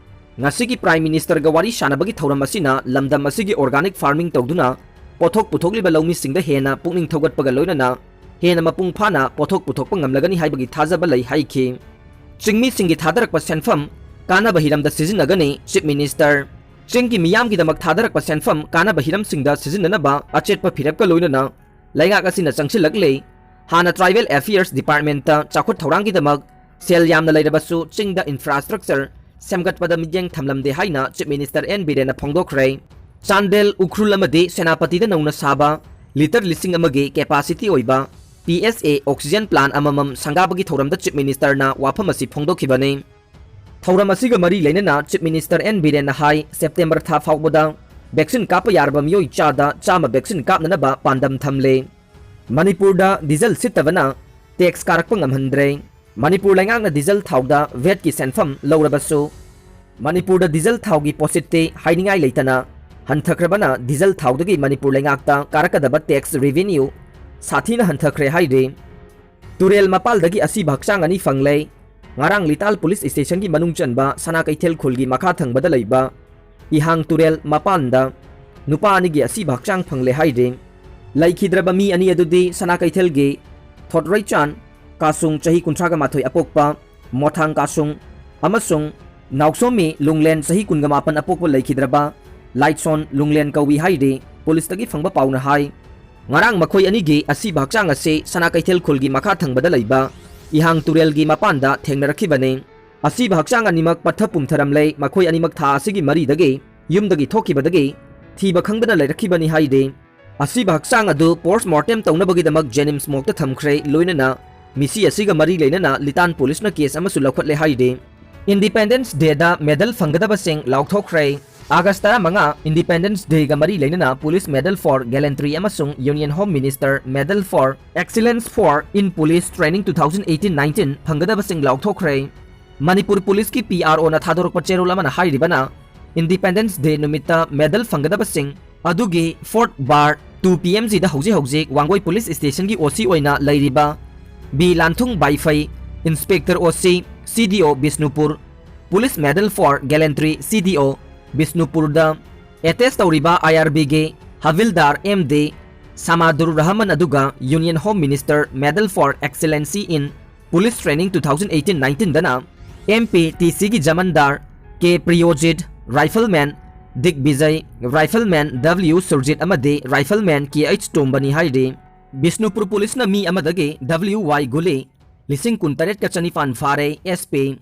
ꯉꯁꯤꯒꯤ Prime Ministerꯒ ꯋꯥꯔꯤ ꯁꯥꯟꯅꯕꯒꯤ ꯊꯧꯔꯝ ꯑꯁꯤꯅ ꯂꯝꯗꯝ ꯑꯁꯤꯒꯤ organic farming ꯇꯧꯗꯨꯅ ꯄꯣꯠꯊꯣꯛ ꯄꯨꯊꯣꯛꯂꯤꯕ ꯂꯧꯃꯤꯁꯤꯡꯗ ꯍꯦꯟꯅ ꯄꯨꯛꯅꯤꯡ ꯊꯧꯒꯠꯄꯒ ꯂꯣꯏꯅꯅ ꯍꯦꯟꯅ ꯃꯄꯨꯡ ꯐꯥꯅ ꯄꯣꯠꯊꯣꯛ ꯄꯨꯊꯣꯛꯄ ꯉꯝꯂꯒꯅꯤ ꯍꯥꯏꯕꯒꯤ ꯊꯥꯖꯕ ꯂꯩ ꯍꯥꯏꯈꯤ꯫ ꯆꯤꯡꯃꯤꯁꯤꯡꯒꯤ ꯊꯥꯗꯔꯛꯄ ꯁꯦꯟꯐꯝ ꯀꯥꯟꯅꯕ ꯍꯤꯔꯝꯗ ꯁꯤꯖꯤꯟꯅꯒꯅꯤ, Chief Minister꯫ ꯆꯤꯡꯒꯤ ꯃꯤꯌꯥꯝꯒꯤꯗꯃꯛ ꯊꯥꯗꯔꯛꯄ ꯁꯦꯟꯐꯝ ꯀꯥꯟꯅꯕ ꯍꯤꯔꯝꯁꯤꯡꯗ ꯁꯤꯖꯤꯟꯅꯅꯕ ꯑꯆꯦꯠꯄ ꯐꯤꯔꯦꯞꯀ ꯂꯣꯏꯅꯅ ꯂꯩꯉꯥꯛ ꯑꯁꯤꯅ ꯆꯪꯁꯤꯜꯂꯛꯂꯦ꯫ ꯍꯥꯟꯅ Tribal Affairs Departmentꯇ ꯆꯥꯎꯈꯠ ꯊꯧꯔꯥꯡꯒꯤꯗꯃꯛ ꯁꯦꯜ ꯌꯥꯝꯅ ꯂꯩꯔꯕꯁꯨ ꯆꯤꯡꯗ infrastructure ꯁꯦꯝꯒꯠꯄꯗ ꯃꯤꯠꯌꯦꯡ ꯊꯝꯂꯝꯗꯦ ꯍꯥꯏꯅ Chief Minister ꯑꯦꯟ ꯕꯤꯔꯦꯟꯅ ꯐꯣꯡꯗꯣꯛꯈ꯭ꯔꯦ꯫ ꯆꯥꯟꯗꯦꯜ ꯎꯈ꯭ꯔꯨꯜ ꯑꯃꯗꯤ ꯁꯦꯅꯥꯄꯇꯤꯗ ꯅꯧꯅ ꯁꯥꯕ litre ꯂꯤꯁꯤꯡ ꯑꯃꯒꯤ capacity ꯑꯣꯏꯕ P S A oxygen plant ꯑꯃꯃꯝ ꯁꯪꯒꯥꯕꯒꯤ ꯊꯧꯔꯝꯗ Chief Minister ꯅ ꯋꯥꯐꯝ ꯑꯁꯤ ꯐꯣꯡꯗꯣꯛꯈꯤꯕꯅꯤ꯫ ꯊꯧꯔꯝ ꯑꯁꯤꯒ ꯃꯔꯤ ꯂꯩꯅꯅ Chief Minister N ꯕꯤꯔꯦꯟꯅ ꯍꯥꯏ, September ꯊꯥ ꯐꯥꯎꯕꯗ vaccine ꯀꯥꯞꯄ ꯌꯥꯔꯕ ꯃꯤꯑꯣꯏ ꯆꯥꯗ ꯆꯥꯝꯃ vaccine ꯀꯥꯞꯅꯅꯕ ꯄꯥꯟꯗꯝ ꯊꯝꯂꯦ꯫ ꯃꯅꯤꯄꯨꯔꯗ diesel ꯁꯤꯠꯇꯕꯅ tax ꯀꯥꯔꯛꯄ ꯉꯝꯍꯟꯗ꯭ꯔꯦ꯫ ꯃꯅꯤꯄꯨꯔ ꯂꯩꯉꯥꯛꯅ diesel ꯊꯥꯎꯗ vat ꯀꯤ ꯁꯦꯟꯐꯝ ꯂꯧꯔꯕꯁꯨ, ꯃꯅꯤꯄꯨꯔꯗ diesel ꯊꯥꯎꯒꯤ ꯄꯣꯠꯁꯤꯠꯇꯤ ꯍꯥꯏꯅꯤꯡꯉꯥꯏ ꯂꯩꯇꯅ ꯍꯟꯊꯈ꯭ꯔꯕꯅ diesel ꯊꯥꯎꯗꯒꯤ ꯃꯅꯤꯄꯨꯔ ꯂꯩꯉꯥꯛꯇ ꯀꯥꯔꯛꯀꯗꯕ tax revenue ꯁꯥꯊꯤꯅ ꯍꯟꯊꯈ꯭ꯔꯦ ꯍꯥꯏꯔꯤ꯫ ꯇꯨꯔꯦꯜ ꯃꯄꯥꯜꯗꯒꯤ ꯑꯁꯤꯕ ꯍꯛꯆꯥꯡ ꯑꯅꯤ ꯐꯪꯂꯦ꯫ ꯉꯔꯥꯡ ꯂꯤꯇꯥꯟ police station ꯒꯤ ꯃꯅꯨꯡ ꯆꯟꯕ ꯁꯅꯥ ꯀꯩꯊꯦꯜ ꯈꯨꯜꯒꯤ ꯃꯈꯥ ꯊꯪꯕꯗ ꯂꯩꯕ ꯏꯍꯥꯡ ꯇꯨꯔꯦꯜ ꯃꯄꯥꯟꯗ ꯅꯨꯄꯥ ꯑꯅꯤꯒꯤ ꯑꯁꯤꯕ ꯍꯛꯆꯥꯡ ꯐꯪꯂꯦ ꯍꯥꯏꯔꯤ꯫ ꯂꯩꯈꯤꯗ꯭ꯔꯕ ꯃꯤ ꯑꯅꯤ ꯑꯗꯨꯗꯤ ꯁꯅꯥ ꯀꯩꯊꯦꯜꯒꯤ ꯊꯣꯠꯔꯩꯆꯥꯟ ꯀꯥꯁꯨꯡ, ꯆꯍꯤ ꯀꯨꯟꯊ꯭ꯔꯥꯒ ꯃꯥꯊꯣꯏ ꯑꯄꯣꯛꯄ ꯃꯣꯊꯥꯡ ꯀꯥꯁꯨꯡ, ꯑꯃꯁꯨꯡ ꯅꯥꯎꯁꯣꯝꯃꯤ ꯂꯨꯡꯂꯦꯟ, ꯆꯍꯤ ꯀꯨꯟꯒ ꯃꯥꯄꯟ ꯑꯄꯣꯛꯄ ꯂꯩꯈꯤꯗ꯭ꯔꯕ ꯂꯥꯏꯠꯁꯣꯟ ꯂꯨꯡꯂꯦꯟ ꯀꯧꯏ ꯍꯥꯏꯔꯤ꯫ Police ꯇꯒꯤ ꯐꯪꯕ ꯄꯥꯎꯅ ꯍꯥꯏ, ꯉꯔꯥꯡ ꯃꯈꯣꯏ ꯑꯅꯤꯒꯤ ꯑꯁꯤꯕ ꯍꯛꯆꯥꯡ ꯑꯁꯤ ꯁꯅꯥ ꯀꯩꯊꯦꯜ ꯈꯨꯜꯒꯤ ꯃꯈꯥ ꯊꯪꯕꯗ ꯂꯩꯕ ꯏꯍꯥꯡ ꯇꯨꯔꯦꯜꯒꯤ ꯃꯄꯥꯟꯗ ꯊꯦꯡꯅꯔꯛꯈꯤꯕꯅꯤ꯫ ꯑꯁꯤꯕ ꯍꯛꯆꯥꯡ ꯑꯅꯤꯃꯛ ꯄꯠꯊ ꯄꯨꯝꯊꯔꯝꯂꯦ꯫ ꯃꯈꯣꯏ ꯑꯅꯤꯃꯛ ꯊꯥ ꯑꯁꯤꯒꯤ ꯃꯔꯤꯗꯒꯤ ꯌꯨꯝꯗꯒꯤ ꯊꯣꯛꯈꯤꯕꯗꯒꯤ ꯊꯤꯕ ꯈꯪꯗꯅ ꯂꯩꯔꯛꯈꯤꯕꯅꯤ ꯍꯥꯏꯔꯤ꯫ ꯑꯁꯤꯕ ꯍꯛꯆꯥꯡ ꯑꯗꯨ post mortem ꯇꯧꯅꯕꯒꯤꯗꯃꯛ JNIMS morgue ꯇ ꯊꯝꯈ꯭ꯔꯦ, ꯂꯣꯏꯅꯅ ꯃꯤꯁꯤ ꯑꯁꯤꯒ ꯃꯔꯤ ꯂꯩꯅꯅ ꯂꯤꯇꯥꯟ police ꯅ case ꯑꯃꯁꯨ ꯂꯧꯈꯠꯂꯦ ꯍꯥꯏꯔꯤ꯫ Independence Day ꯗ medal ꯐꯪꯒꯗꯕꯁꯤꯡ ꯂꯥꯎꯊꯣꯛꯈ꯭ꯔꯦ꯫ August ꯇꯔꯥꯃꯉꯥ Independence Day ꯒ ꯃꯔꯤ ꯂꯩꯅꯅ Police Medal for Gallantry ꯑꯃꯁꯨꯡ Union Home Minister Medal for Excellence for in Police Training two thousand eighteen nineteen ꯐꯪꯒꯗꯕꯁꯤꯡ ꯂꯥꯎꯊꯣꯛꯈ꯭ꯔꯦ꯫ Manipur Police ꯀꯤ P R O ꯅ ꯊꯥꯗꯣꯔꯛꯄ ꯆꯦꯔꯣꯜ ꯑꯃꯅ ꯍꯥꯏꯔꯤꯕꯅ, Independence Day ꯅꯨꯃꯤꯠꯇ medal ꯐꯪꯒꯗꯕꯁꯤꯡ ꯑꯗꯨꯒꯤ fourth bar two P M G ꯗ ꯍꯧꯖꯤꯛ ꯍꯧꯖꯤꯛ Wangoi Police Station ꯒꯤ O C ꯑꯣꯏꯅ ꯂꯩꯔꯤꯕ B ꯂꯥꯟꯊꯨꯡ ꯕꯥꯏꯐꯩ, Inspector O C, C D O Bishnupur, Police Medal for Gallantry, C D O ꯕꯤꯁꯅꯨꯄꯨꯔꯗ attach ꯇꯧꯔꯤꯕ I R B ꯒꯤ ꯍꯕꯤꯜꯗꯥꯔ M D ꯁꯃꯥꯗꯨꯔ Rahman ꯑꯗꯨꯒ Union Home Minister Medal for Excellency in Police Training two thousand eighteen nineteen ꯗꯅ M P T C ꯒꯤ ꯖꯃꯟꯗꯥꯔ K ꯄ꯭ꯔꯤꯌꯣꯖꯤꯠ, Rifleman ꯗꯤꯛꯕꯤꯖꯩ, Rifleman W Surjit ꯑꯃꯗꯤ Rifleman K H ꯇꯣꯝꯕꯅꯤ ꯍꯥꯏꯔꯤ꯫ Bishnupur Police ꯅ ꯃꯤ ꯑꯃꯗꯒꯤ W Y ꯒꯨꯂꯤ ꯂꯤꯁꯤꯡ ꯀꯨꯟꯇꯔꯦꯠꯀ ꯆꯅꯤꯄꯥꯟ ꯐꯥꯔꯦ, S P꯫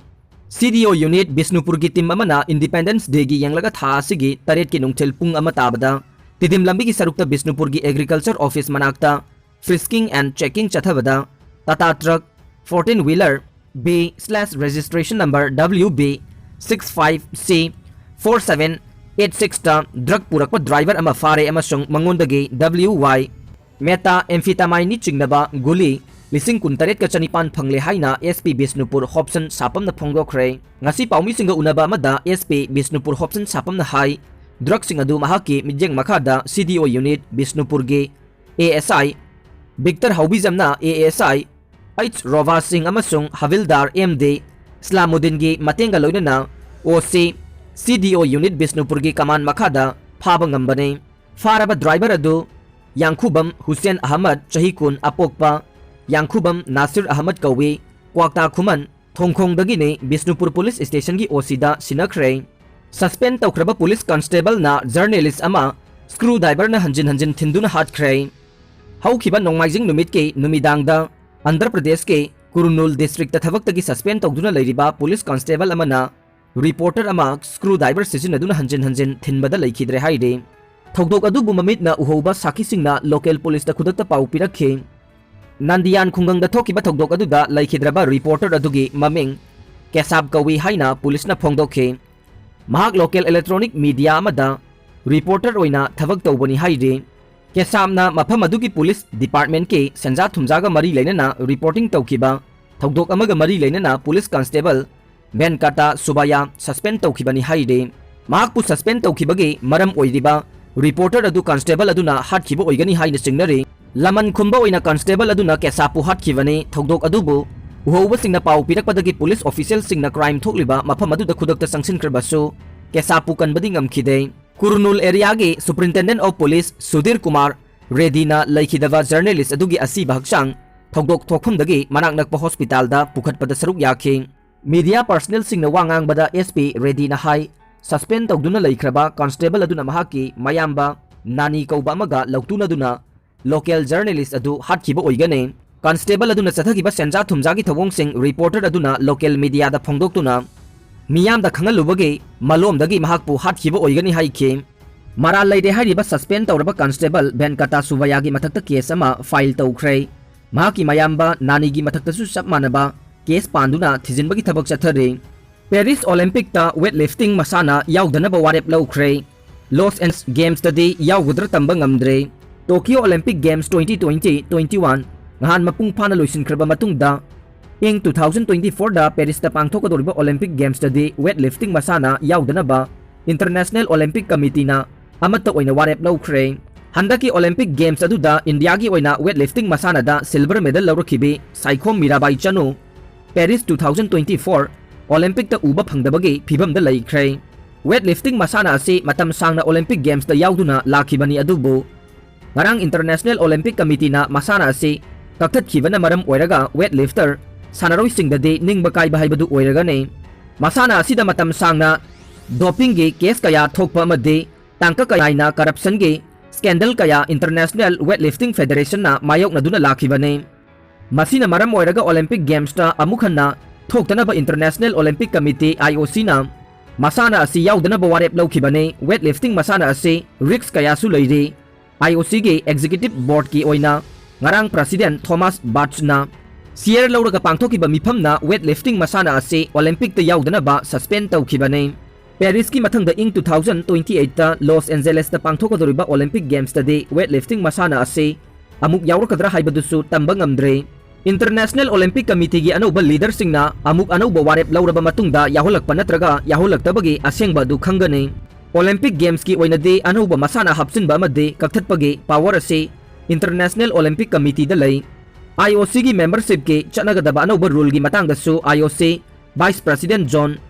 C D O unit ꯕꯤꯁꯅꯨꯄꯨꯔꯒꯤ team ꯑꯃꯅ Independence Day ꯒꯤ ꯌꯦꯡꯂꯒ ꯊꯥ ꯑꯁꯤꯒꯤ ꯇꯔꯦꯠꯀꯤ ꯅꯨꯡꯊꯤꯜ ꯄꯨꯡ ꯑꯃ ꯇꯥꯕꯗ ꯇꯤꯗꯤꯝ ꯂꯝꯕꯤꯒꯤ ꯁꯔꯨꯛꯇ ꯕꯤꯁꯅꯨꯄꯨꯔꯒꯤ Agriculture Office ꯃꯅꯥꯛꯇ frisking and checking ꯆꯠꯊꯕꯗ Tata Truck fourteen wheeler B slash registration number W B six five C four seven eight six ꯇ drug ꯄꯨꯔꯛꯄ driver ꯑꯃ ꯐꯥꯔꯦ ꯑꯃꯁꯨꯡ ꯃꯉꯣꯟꯗꯒꯤ W Y methamphetamine ꯅ ꯆꯤꯡꯅꯕ ꯒꯨꯂꯤ ꯂꯤꯁꯤꯡ ꯀꯨꯟꯇꯔꯦꯠꯀ ꯆꯅꯤꯄꯥꯟ ꯐꯪꯂꯦ ꯍꯥꯏꯅ S P ꯕꯤꯁꯅꯨꯄꯨꯔ ꯍꯣꯞꯁꯟ ꯁꯥꯄꯝꯅ ꯐꯣꯡꯗꯣꯛꯈ꯭ꯔꯦ꯫ ꯉꯁꯤ ꯄꯥꯎꯃꯤꯁꯤꯡꯒ ꯎꯅꯕ ꯑꯃꯗ S P ꯕꯤꯁꯅꯨꯄꯨꯔ ꯍꯣꯞꯁꯟ ꯁꯥꯄꯝꯅ ꯍꯥꯏ, drug ꯁꯤꯡ ꯑꯗꯨ ꯃꯍꯥꯛꯀꯤ ꯃꯤꯠꯌꯦꯡ ꯃꯈꯥꯗ C D O unit ꯕꯤꯁꯅꯨꯄꯨꯔꯒꯤ A S I ꯕꯤꯛꯇꯔ ꯍꯥꯎꯕꯤꯖꯝꯅ A S I H Rova Singh ꯑꯃꯁꯨꯡ ꯍꯕꯤꯜꯗꯥꯔ M D ꯏꯁꯂꯥꯃꯨꯗꯤꯟꯒꯤ ꯃꯇꯦꯡꯒ ꯂꯣꯏꯅꯅ O C C D O unit ꯕꯤꯁꯅꯨꯄꯨꯔꯒꯤ command ꯃꯈꯥꯗ ꯐꯥꯕ ꯉꯝꯕꯅꯤ꯫ ꯐꯥꯔꯕ driver ꯑꯗꯨ ꯌꯥꯡꯈꯨꯕꯝ ꯍꯨꯁꯦꯟ ꯑꯍꯃꯗ, ꯆꯍꯤ ꯀꯨꯟ, ꯑꯄꯣꯛꯄ ꯌꯥꯡꯈꯨꯕꯝ ꯅꯥꯁꯤꯔ ꯑꯍꯃꯗ ꯀꯧꯏ, ꯀ꯭ꯋꯥꯛꯇꯥ ꯈꯨꯃꯟ ꯊꯣꯡꯈꯣꯡꯗꯒꯤꯅꯤ꯫ ꯕꯤꯁꯅꯨꯄꯨꯔ police station ꯒꯤ O C ꯗ ꯁꯤꯟꯅꯈ꯭ꯔꯦ꯫ Suspend ꯇꯧꯈ꯭ꯔꯕ police constable ꯅ journalist ꯑꯃ screwdriver ꯅ ꯍꯟꯖꯤꯟ ꯍꯟꯖꯤꯟ ꯊꯤꯟꯗꯨꯅ ꯍꯥꯠꯈ꯭ꯔꯦ꯫ ꯍꯧꯈꯤꯕ ꯅꯣꯡꯃꯥꯏꯖꯤꯡ ꯅꯨꯃꯤꯠꯀꯤ ꯅꯨꯃꯤꯗꯥꯡꯗ ꯑꯟꯙ꯭ꯔ ꯄ꯭ꯔꯗꯦꯁꯀꯤ ꯀꯨꯔꯅꯨꯜ district ꯇ ꯊꯕꯛꯇꯒꯤ suspend ꯇꯧꯗꯨꯅ ꯂꯩꯔꯤꯕ police constable ꯑꯃꯅ reporter ꯑꯃ screwdriver ꯁꯤꯖꯤꯟꯅꯗꯨꯅ ꯍꯟꯖꯤꯟ ꯍꯟꯖꯤꯟ ꯊꯤꯟꯕꯗ ꯂꯩꯈꯤꯗ꯭ꯔꯦ ꯍꯥꯏꯔꯤ꯫ ꯊꯧꯗꯣꯛ ꯑꯗꯨꯕꯨ ꯃꯃꯤꯠꯅ ꯎꯍꯧꯕ ꯁꯥꯈꯤꯁꯤꯡꯅ local police ꯇ ꯈꯨꯗꯛꯇ ꯄꯥꯎ ꯄꯤꯔꯛꯈꯤ꯫ ꯅꯟꯗꯤꯌꯥꯟ ꯈꯨꯡꯒꯪꯗ ꯊꯣꯛꯈꯤꯕ ꯊꯧꯗꯣꯛ ꯑꯗꯨꯗ ꯂꯩꯈꯤꯗ꯭ꯔꯕ reporter ꯑꯗꯨꯒꯤ ꯃꯃꯤꯡ ꯀꯦꯁꯥꯞ ꯀꯧꯏ ꯍꯥꯏꯅ police ꯅ ꯐꯣꯡꯗꯣꯛꯈꯤ꯫ ꯃꯍꯥꯛ local electronic media ꯑꯃꯗ reporter ꯑꯣꯏꯅ ꯊꯕꯛ ꯇꯧꯕꯅꯤ ꯍꯥꯏꯔꯤ꯫ ꯀꯦꯁꯥꯞꯅ ꯃꯐꯝ ꯑꯗꯨꯒꯤ police department ꯀꯤ ꯁꯦꯟꯖꯥ ꯊꯨꯝꯖꯥꯒ ꯃꯔꯤ ꯂꯩꯅꯅ reporting ꯇꯧꯈꯤꯕ ꯊꯧꯗꯣꯛ ꯑꯃꯒ ꯃꯔꯤ ꯂꯩꯅꯅ police constable ꯚꯦꯟꯀꯥꯇꯥ ꯁꯨꯕꯥꯌꯥ suspend ꯇꯧꯈꯤꯕꯅꯤ ꯍꯥꯏꯔꯤ꯫ ꯃꯍꯥꯛꯄꯨ suspend ꯇꯧꯈꯤꯕꯒꯤ ꯃꯔꯝ ꯑꯣꯏꯔꯤꯕ reporter ꯑꯗꯨ constable ꯑꯗꯨꯅ ꯍꯥꯠꯈꯤꯕ ꯑꯣꯏꯒꯅꯤ ꯍꯥꯏꯅ ꯆꯤꯡꯅꯔꯤ꯫ ꯂꯃꯟ ꯈꯨꯝꯕ ꯑꯣꯏꯅ constable ꯑꯗꯨꯅ ꯀꯦꯁꯥꯞꯄꯨ ꯍꯥꯠꯈꯤꯕꯅꯤ꯫ ꯊꯧꯗꯣꯛ ꯑꯗꯨꯕꯨ ꯎꯍꯧꯕꯁꯤꯡꯅ ꯄꯥꯎ ꯄꯤꯔꯛꯄꯗꯒꯤ police official ꯁꯤꯡꯅ crime ꯊꯣꯛꯂꯤꯕ ꯃꯐꯝ ꯑꯗꯨꯗ ꯈꯨꯗꯛꯇ ꯆꯪꯁꯤꯟꯈ꯭ꯔꯕꯁꯨ ꯀꯦꯁꯥꯞꯄꯨ ꯀꯟꯕꯗꯤ ꯉꯝꯈꯤꯗꯦ꯫ ꯀꯨꯔꯅꯨꯜ area ꯒꯤ Superintendent of Police Sudhir Kumar ꯔꯦꯗꯤꯅ ꯂꯩꯈꯤꯗꯕ journalist ꯑꯗꯨꯒꯤ ꯑꯁꯤꯕ ꯍꯛꯆꯥꯡ ꯊꯧꯗꯣꯛ ꯊꯣꯛꯐꯝꯗꯒꯤ ꯃꯅꯥꯛ ꯅꯛꯄ hospital ꯗ ꯄꯨꯈꯠꯄꯗ ꯁꯔꯨꯛ ꯌꯥꯈꯤ꯫ Media personnel ꯁꯤꯡꯅ ꯋꯥ ꯉꯥꯡꯕꯗ S P ꯔꯦꯗꯤꯅ ꯍꯥꯏ, suspend ꯇꯧꯗꯨꯅ ꯂꯩꯈ꯭ꯔꯕ constable ꯑꯗꯨꯅ ꯃꯍꯥꯛꯀꯤ ꯃꯌꯥꯝꯕ ꯅꯥꯅꯤ ꯀꯧꯕ ꯑꯃꯒ ꯂꯧꯇꯨꯅꯗꯨꯅ local journalist ꯑꯗꯨ ꯍꯥꯠꯈꯤꯕ ꯑꯣꯏꯒꯅꯤ꯫ Constable ꯑꯗꯨꯅ ꯆꯠꯊꯈꯤꯕ ꯁꯦꯟꯖꯥ ꯊꯨꯝꯖꯥꯒꯤ ꯊꯧꯑꯣꯡꯁꯤꯡ reporter ꯑꯗꯨꯅ local media ꯗ ꯐꯣꯡꯗꯣꯛꯇꯨꯅ ꯃꯤꯌꯥꯝꯗ ꯈꯪꯍꯜꯂꯨꯕꯒꯤ ꯃꯥꯂꯣꯝꯗꯒꯤ ꯃꯍꯥꯛꯄꯨ ꯍꯥꯠꯈꯤꯕ ꯑꯣꯏꯒꯅꯤ ꯍꯥꯏꯈꯤ꯫ ꯃꯔꯥꯜ ꯂꯩꯔꯦ ꯍꯥꯏꯔꯤꯕ suspend ꯇꯧꯔꯕ constable ꯚꯦꯟꯀꯇꯥ ꯁꯨꯕꯌꯥꯒꯤ ꯃꯊꯛꯇ case ꯑꯃ file ꯇꯧꯈ꯭ꯔꯦ꯫ ꯃꯍꯥꯛꯀꯤ ꯃꯌꯥꯝꯕ ꯅꯥꯅꯤꯒꯤ ꯃꯊꯛꯇꯁꯨ ꯆꯞ ꯃꯥꯟꯅꯕ case ꯄꯥꯟꯗꯨꯅ ꯊꯤꯖꯤꯟꯕꯒꯤ ꯊꯕꯛ ꯆꯠꯊꯔꯤ꯫ Paris Olympicꯇ weightlifting ꯃꯁꯥꯟꯅ ꯌꯥꯎꯗꯅꯕ ꯋꯥꯔꯦꯞ ꯂꯧꯈ꯭ꯔꯦ꯫ Los Angeles Gamesꯇꯗꯤ ꯌꯥꯎꯒꯗ꯭ꯔꯥ ꯇꯝꯕ ꯉꯝꯗ꯭ꯔꯦ꯫ Tokyo Olympic Games twenty twenty twenty-one ꯅꯍꯥꯟ ꯃꯄꯨꯡ ꯐꯥꯅ ꯂꯣꯏꯁꯤꯟꯈ꯭ꯔꯕ ꯃꯇꯨꯡꯗ, ꯏꯪ two thousand twenty-fourꯗ Parisꯇ ꯄꯥꯡꯊꯣꯛꯀꯗꯧꯔꯤꯕ Olympic Gamesꯇꯗꯤ weightlifting ꯃꯁꯥꯟꯅ ꯌꯥꯎꯗꯅꯕ International Olympic Committeeꯅ ꯑꯃꯠꯇ ꯑꯣꯏꯅ ꯋꯥꯔꯦꯞ ꯂꯧꯈ꯭ꯔꯦ꯫ ꯍꯟꯗꯛꯀꯤ Olympic Games ꯑꯗꯨꯗ ꯏꯟꯗꯤꯌꯥꯒꯤ ꯑꯣꯏꯅ weightlifting ꯃꯁꯥꯟꯅꯗ silver medal ꯂꯧꯔꯛꯈꯤꯕꯤ Saikhom Mirabai Chanu Paris two thousand twenty-four Olympicꯇ ꯎꯕ ꯐꯪꯗꯕꯒꯤ ꯐꯤꯚꯝꯗ ꯂꯩꯈ꯭ꯔꯦ꯫ Weightlifting ꯃꯁꯥꯟꯅ ꯑꯁꯤ ꯃꯇꯝ ꯁꯥꯡꯅ Olympic Gamesꯇ ꯌꯥꯎꯗꯨꯅ ꯂꯥꯛꯈꯤꯕꯅꯤ, ꯑꯗꯨꯕꯨ ꯉꯔꯥꯡ International Olympic Committeeꯅ ꯃꯁꯥꯟꯅ ꯑꯁꯤ ꯀꯛꯊꯠꯈꯤꯕꯅ ꯃꯔꯝ ꯑꯣꯏꯔꯒ weightlifter ꯁꯥꯟꯅꯔꯣꯏꯁꯤꯡꯗꯗꯤ ꯅꯤꯡꯕ ꯀꯥꯏꯕ ꯍꯥꯏꯕꯗꯨ ꯑꯣꯏꯔꯒꯅꯤ꯫ ꯃꯁꯥꯟꯅ ꯑꯁꯤꯗ ꯃꯇꯝ ꯁꯥꯡꯅ dopingꯒꯤ case ꯀꯌꯥ ꯊꯣꯛꯄ ꯑꯃꯗꯤ ꯇꯥꯡꯀꯛ ꯀꯌꯥ ꯅꯥꯏꯅ corruptionꯒꯤ scandal ꯀꯌꯥ International Weightlifting Federationꯅ ꯃꯥꯌꯣꯛꯅꯗꯨꯅ ꯂꯥꯛꯈꯤꯕꯅꯤ꯫ ꯃꯁꯤꯅ ꯃꯔꯝ ꯑꯣꯏꯔꯒ Olympic Gamesꯇ ꯑꯃꯨꯛ ꯍꯟꯅ ꯊꯣꯛꯇꯅꯕ International Olympic Committee, IOCꯅ ꯃꯁꯥꯟꯅ ꯑꯁꯤ ꯌꯥꯎꯗꯅꯕ ꯋꯥꯔꯦꯞ ꯂꯧꯈꯤꯕꯅꯤ꯫ Weightlifting ꯃꯁꯥꯟꯅ ꯑꯁꯤ risk ꯀꯌꯥꯁꯨ ꯂꯩꯔꯤ꯫ IOCꯒꯤ Executive Boardꯀꯤ ꯑꯣꯏꯅ ꯉꯔꯥꯡ President Thomas Bachꯅ chair ꯂꯧꯔꯒ ꯄꯥꯡꯊꯣꯛꯈꯤꯕ ꯃꯤꯐꯝꯅ weightlifting ꯃꯁꯥꯟꯅ ꯑꯁꯤ Olympicꯇ ꯌꯥꯎꯗꯅꯕ suspend ꯇꯧꯈꯤꯕꯅꯤ꯫ Parisꯀꯤ ꯃꯊꯪꯗ ꯏꯪ two thousand twenty-eightꯇ Los Angelesꯇ ꯄꯥꯡꯊꯣꯛꯀꯗꯧꯔꯤꯕ Olympic Gamesꯇꯗꯤ weightlifting ꯃꯁꯥꯟꯅ ꯑꯁꯤ ꯑꯃꯨꯛ ꯌꯥꯎꯔꯛꯀꯗ꯭ꯔꯥ ꯍꯥꯏꯕꯗꯨꯁꯨ ꯇꯝꯕ ꯉꯝꯗ꯭ꯔꯦ꯫ International Olympic Committeeꯒꯤ ꯑꯅꯧꯕ leaderꯁꯤꯡꯅ ꯑꯃꯨꯛ ꯑꯅꯧꯕ ꯋꯥꯔꯦꯞ ꯂꯧꯔꯕ ꯃꯇꯨꯡꯗ ꯌꯥꯎꯍꯜꯂꯛꯄ ꯅꯠꯇ꯭ꯔꯒ ꯌꯥꯎꯍꯜꯂꯛꯇꯕꯒꯤ ꯑꯁꯦꯡꯕ ꯑꯗꯨ ꯈꯪꯒꯅꯤ꯫ Olympic Gamesꯀꯤ ꯑꯣꯏꯅꯗꯤ ꯑꯅꯧꯕ ꯃꯁꯥꯟꯅ ꯍꯥꯞꯆꯤꯟꯕ ꯑꯃꯗꯤ ꯀꯛꯊꯠꯄꯒꯤ power ꯑꯁꯤ International Olympic Committeeꯗ ꯂꯩ꯫ IOCꯒꯤ membershipꯀꯤ ꯆꯠꯅꯒꯗꯕ ꯑꯅꯧꯕ ruleꯒꯤ ꯃꯇꯥꯡꯗꯁꯨ IOC Vice President John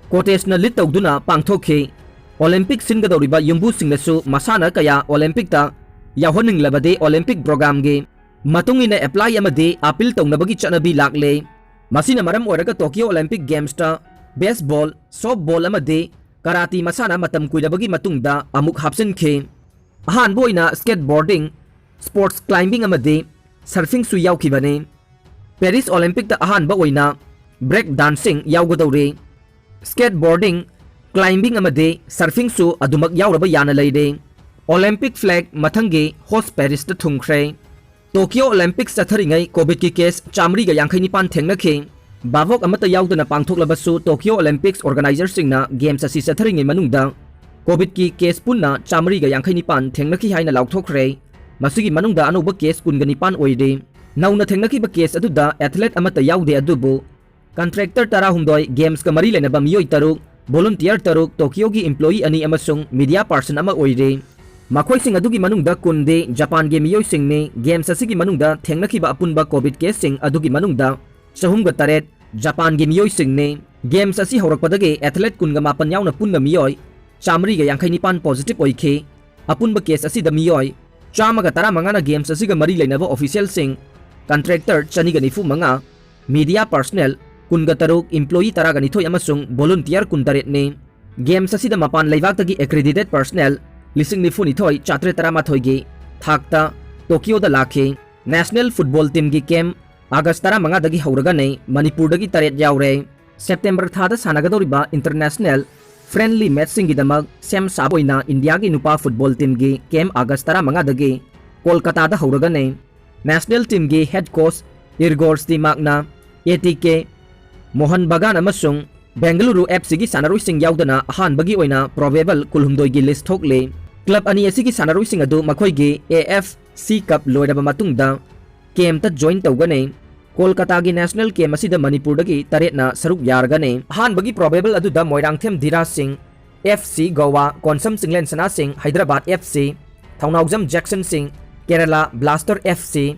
Cottesꯅ lead ꯇꯧꯗꯨꯅ ꯄꯥꯡꯊꯣꯛꯈꯤ꯫ Olympic ꯁꯤꯟꯒꯗꯧꯔꯤꯕ ꯌꯨꯝꯕꯨꯁꯤꯡꯅꯁꯨ ꯃꯁꯥꯟꯅ ꯀꯌꯥ Olympicꯇ ꯌꯥꯎꯍꯟꯅꯤꯡꯂꯕꯗꯤ Olympic programꯒꯤ ꯃꯇꯨꯡ ꯏꯟꯅ apply ꯑꯃꯗꯤ appeal ꯇꯧꯅꯕꯒꯤ ꯆꯠꯅꯕꯤ ꯂꯥꯛꯂꯦ꯫ ꯃꯁꯤꯅ ꯃꯔꯝ ꯑꯣꯏꯔꯒ Tokyo Olympic Gamesꯇ baseball, softball ꯑꯃꯗꯤ karate ꯃꯁꯥꯟꯅ ꯃꯇꯝ ꯀꯨꯏꯔꯕꯒꯤ ꯃꯇꯨꯡꯗ ꯑꯃꯨꯛ ꯍꯥꯞꯆꯤꯟꯈꯤ꯫ ꯑꯍꯥꯟꯕ ꯑꯣꯏꯅ skateboarding, sports climbing ꯑꯃꯗꯤ surfingꯁꯨ ꯌꯥꯎꯈꯤꯕꯅꯤ꯫ Paris Olympicꯇ ꯑꯍꯥꯟꯕ ꯑꯣꯏꯅ break dancing ꯌꯥꯎꯒꯗꯧꯔꯤ꯫ Skateboarding, Climbing ꯑꯃꯗꯤ surfingꯁꯨ ꯑꯗꯨꯃꯛ ꯌꯥꯎꯔꯕ ꯌꯥꯅ ꯂꯩꯔꯦ꯫ Olympic flag ꯃꯊꯪꯒꯤ host Parisꯇ ꯊꯨꯡꯈ꯭ꯔꯦ꯫ Tokyo Olympics ꯆꯠꯊꯔꯤꯉꯩ COVIDꯀꯤ case ꯆꯥꯃꯔꯤꯒ ꯌꯥꯡꯈꯩ ꯅꯤꯄꯥꯟ ꯊꯦꯡꯅꯈꯤ꯫ ꯚꯥꯕꯣꯛ ꯑꯃꯠꯇ ꯌꯥꯎꯗꯅ ꯄꯥꯡꯊꯣꯛꯂꯕꯁꯨ Tokyo Olympics organizerꯁꯤꯡꯅ games ꯑꯁꯤ ꯆꯠꯊꯔꯤꯉꯩ ꯃꯅꯨꯡꯗ COVIDꯀꯤ case ꯄꯨꯟꯅ ꯆꯥꯃꯔꯤꯒ ꯌꯥꯡꯈꯩ ꯅꯤꯄꯥꯟ ꯊꯦꯡꯅꯈꯤ ꯍꯥꯏꯅ ꯂꯥꯎꯊꯣꯛꯈ꯭ꯔꯦ꯫ ꯃꯁꯤꯒꯤ ꯃꯅꯨꯡꯗ ꯑꯅꯧꯕ case ꯀꯨꯟꯒ ꯅꯤꯄꯥꯟ ꯑꯣꯏꯔꯤ꯫ ꯅꯧꯅ ꯊꯦꯡꯅꯈꯤꯕ case ꯑꯗꯨꯗ athlete ꯑꯃꯠꯇ ꯌꯥꯎꯗꯦ, ꯑꯗꯨꯕꯨ contractor ꯇꯔꯥꯍꯨꯝꯗꯣꯏ, gamesꯀ ꯃꯔꯤ ꯂꯩꯅꯕ ꯃꯤꯑꯣꯏ ꯇꯔꯨꯛ, volunteer ꯇꯔꯨꯛ, Tokyoꯒꯤ employee ꯑꯅꯤ ꯑꯃꯁꯨꯡ media person ꯑꯃ ꯑꯣꯏꯔꯤ꯫ ꯃꯈꯣꯏꯁꯤꯡ ꯑꯗꯨꯒꯤ ꯃꯅꯨꯡꯗ ꯀꯨꯟꯗꯤ ꯖꯄꯥꯟꯒꯤ ꯃꯤꯑꯣꯏꯁꯤꯡꯅꯤ꯫ Games ꯑꯁꯤꯒꯤ ꯃꯅꯨꯡꯗ ꯊꯦꯡꯅꯈꯤꯕ ꯑꯄꯨꯟꯕ COVID caseꯁꯤꯡ ꯑꯗꯨꯒꯤ ꯃꯅꯨꯡꯗ ꯆꯍꯨꯝꯒ ꯇꯔꯦꯠ ꯖꯄꯥꯟꯒꯤ ꯃꯤꯑꯣꯏꯁꯤꯡꯅꯤ꯫ Games ꯑꯁꯤ ꯍꯧꯔꯛꯄꯗꯒꯤ athlete ꯀꯨꯟꯒ ꯃꯥꯄꯟ ꯌꯥꯎꯅ ꯄꯨꯟꯅ ꯃꯤꯑꯣꯏ ꯆꯥꯃꯔꯤꯒ ꯌꯥꯡꯈꯩ ꯅꯤꯄꯥꯟ positive ꯑꯣꯏꯈꯤ꯫ ꯑꯄꯨꯟꯕ case ꯑꯁꯤꯗ ꯃꯤꯑꯣꯏ ꯆꯥꯝꯃꯒ ꯇꯔꯥꯃꯉꯥꯅ games ꯑꯁꯤꯒ ꯃꯔꯤ ꯂꯩꯅꯕ officialꯁꯤꯡ, contractor ꯆꯅꯤꯒ ꯅꯤꯐꯨ ꯃꯉꯥ, media personnel ꯀꯨꯟꯒ ꯇꯔꯨꯛ, employee ꯇꯔꯥꯒ ꯅꯤꯊꯣꯏ ꯑꯃꯁꯨꯡ volunteer ꯀꯨꯟꯇꯔꯦꯠꯅꯤ꯫ Games ꯑꯁꯤꯗ ꯃꯄꯥꯟ ꯂꯩꯕꯥꯛꯇꯒꯤ accredited personnel ꯂꯤꯁꯤꯡ ꯅꯤꯐꯨ ꯅꯤꯊꯣꯏ ꯆꯥꯇ꯭ꯔꯦꯠ ꯇꯔꯥꯃꯥꯊꯣꯏꯒꯤ ꯊꯥꯛꯇ Tokyoꯗ ꯂꯥꯛꯈꯤ꯫ National football teamꯒꯤ camp August ꯇꯔꯥꯃꯉꯥꯗꯒꯤ ꯍꯧꯔꯒꯅꯤ꯫ ꯃꯅꯤꯄꯨꯔꯗꯒꯤ ꯇꯔꯦꯠ ꯌꯥꯎꯔꯦ꯫ September ꯊꯥꯗ ꯁꯥꯟꯅꯒꯗꯧꯔꯤꯕ international friendly matchꯁꯤꯡꯒꯤꯗꯃꯛ ꯁꯦꯝ ꯁꯥꯕ ꯑꯣꯏꯅ ꯏꯟꯗꯤꯌꯥꯒꯤ ꯅꯨꯄꯥ football teamꯒꯤ camp August ꯇꯔꯥꯃꯉꯥꯗꯒꯤ ꯀꯣꯜꯀꯇꯥꯗ ꯍꯧꯔꯒꯅꯤ꯫ National teamꯒꯤ head coach Igor Stimaicꯅ ATK, Mohun Bagan ꯑꯃꯁꯨꯡ Bengaluru FCꯒꯤ ꯁꯥꯟꯅꯔꯣꯏꯁꯤꯡ ꯌꯥꯎꯗꯅ ꯑꯍꯥꯟꯕꯒꯤ ꯑꯣꯏꯅ probable ꯀꯨꯟꯍꯨꯝꯗꯣꯏꯒꯤ list ꯊꯣꯛꯂꯤ꯫ Club ꯑꯅꯤ ꯑꯁꯤꯒꯤ ꯁꯥꯟꯅꯔꯣꯏꯁꯤꯡ ꯑꯗꯨ ꯃꯈꯣꯏꯒꯤ AFC Cup ꯂꯣꯏꯔꯕ ꯃꯇꯨꯡꯗ campꯇ join ꯇꯧꯒꯅꯤ꯫ ꯀꯣꯜꯀꯇꯥꯒꯤ national camp ꯑꯁꯤꯗ ꯃꯅꯤꯄꯨꯔꯗꯒꯤ ꯇꯔꯦꯠꯅ ꯁꯔꯨꯛ ꯌꯥꯔꯒꯅꯤ꯫ ꯑꯍꯥꯟꯕꯒꯤ probable ꯑꯗꯨꯗ ꯃꯣꯏꯔꯥꯡꯊꯦꯝ ꯙꯤꯔꯥꯖ ꯁꯤꯡ, FC Goa, ꯀꯣꯟꯁꯝ ꯆꯤꯡꯂꯦꯟ ꯁꯅꯥ ꯁꯤꯡ, Hyderabad FC, ꯊꯧꯅꯥꯎꯖꯝ ꯖꯦꯛꯁꯟ ꯁꯤꯡ, Kerala Blaster FC,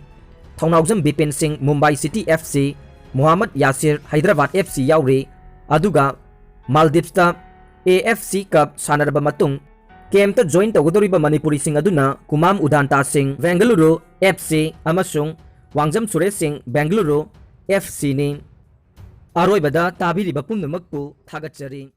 ꯊꯧꯅꯥꯎꯖꯝ ꯕꯤꯄꯤꯟ ꯁꯤꯡ, Mumbai City FC, ꯃꯨꯍꯝꯃꯗ ꯌꯥꯁꯤꯔ, Hyderabad FC ꯌꯥꯎꯔꯤ꯫ ꯑꯗꯨꯒ Maldives AFC Cup ꯁꯥꯟꯅꯔꯕ ꯃꯇꯨꯡ campꯇ join ꯇꯧꯒꯗꯧꯔꯤꯕ ꯃꯅꯤꯄꯨꯔꯤꯁꯤꯡ ꯑꯗꯨꯅ ꯀꯨꯃꯥꯝ ꯎꯗꯥꯟꯇꯥ ꯁꯤꯡ, Bengaluru FC, ꯑꯃꯁꯨꯡ ꯋꯥꯡꯖꯝ ꯁꯨꯔꯦꯁ ꯁꯤꯡ, Bengaluru FCꯅꯤ꯫ ꯑꯔꯣꯏꯕꯗ ꯇꯥꯕꯤꯔꯤꯕ ꯄꯨꯝꯅꯃꯛꯄꯨ ꯊꯥꯒꯠꯆꯔꯤ꯫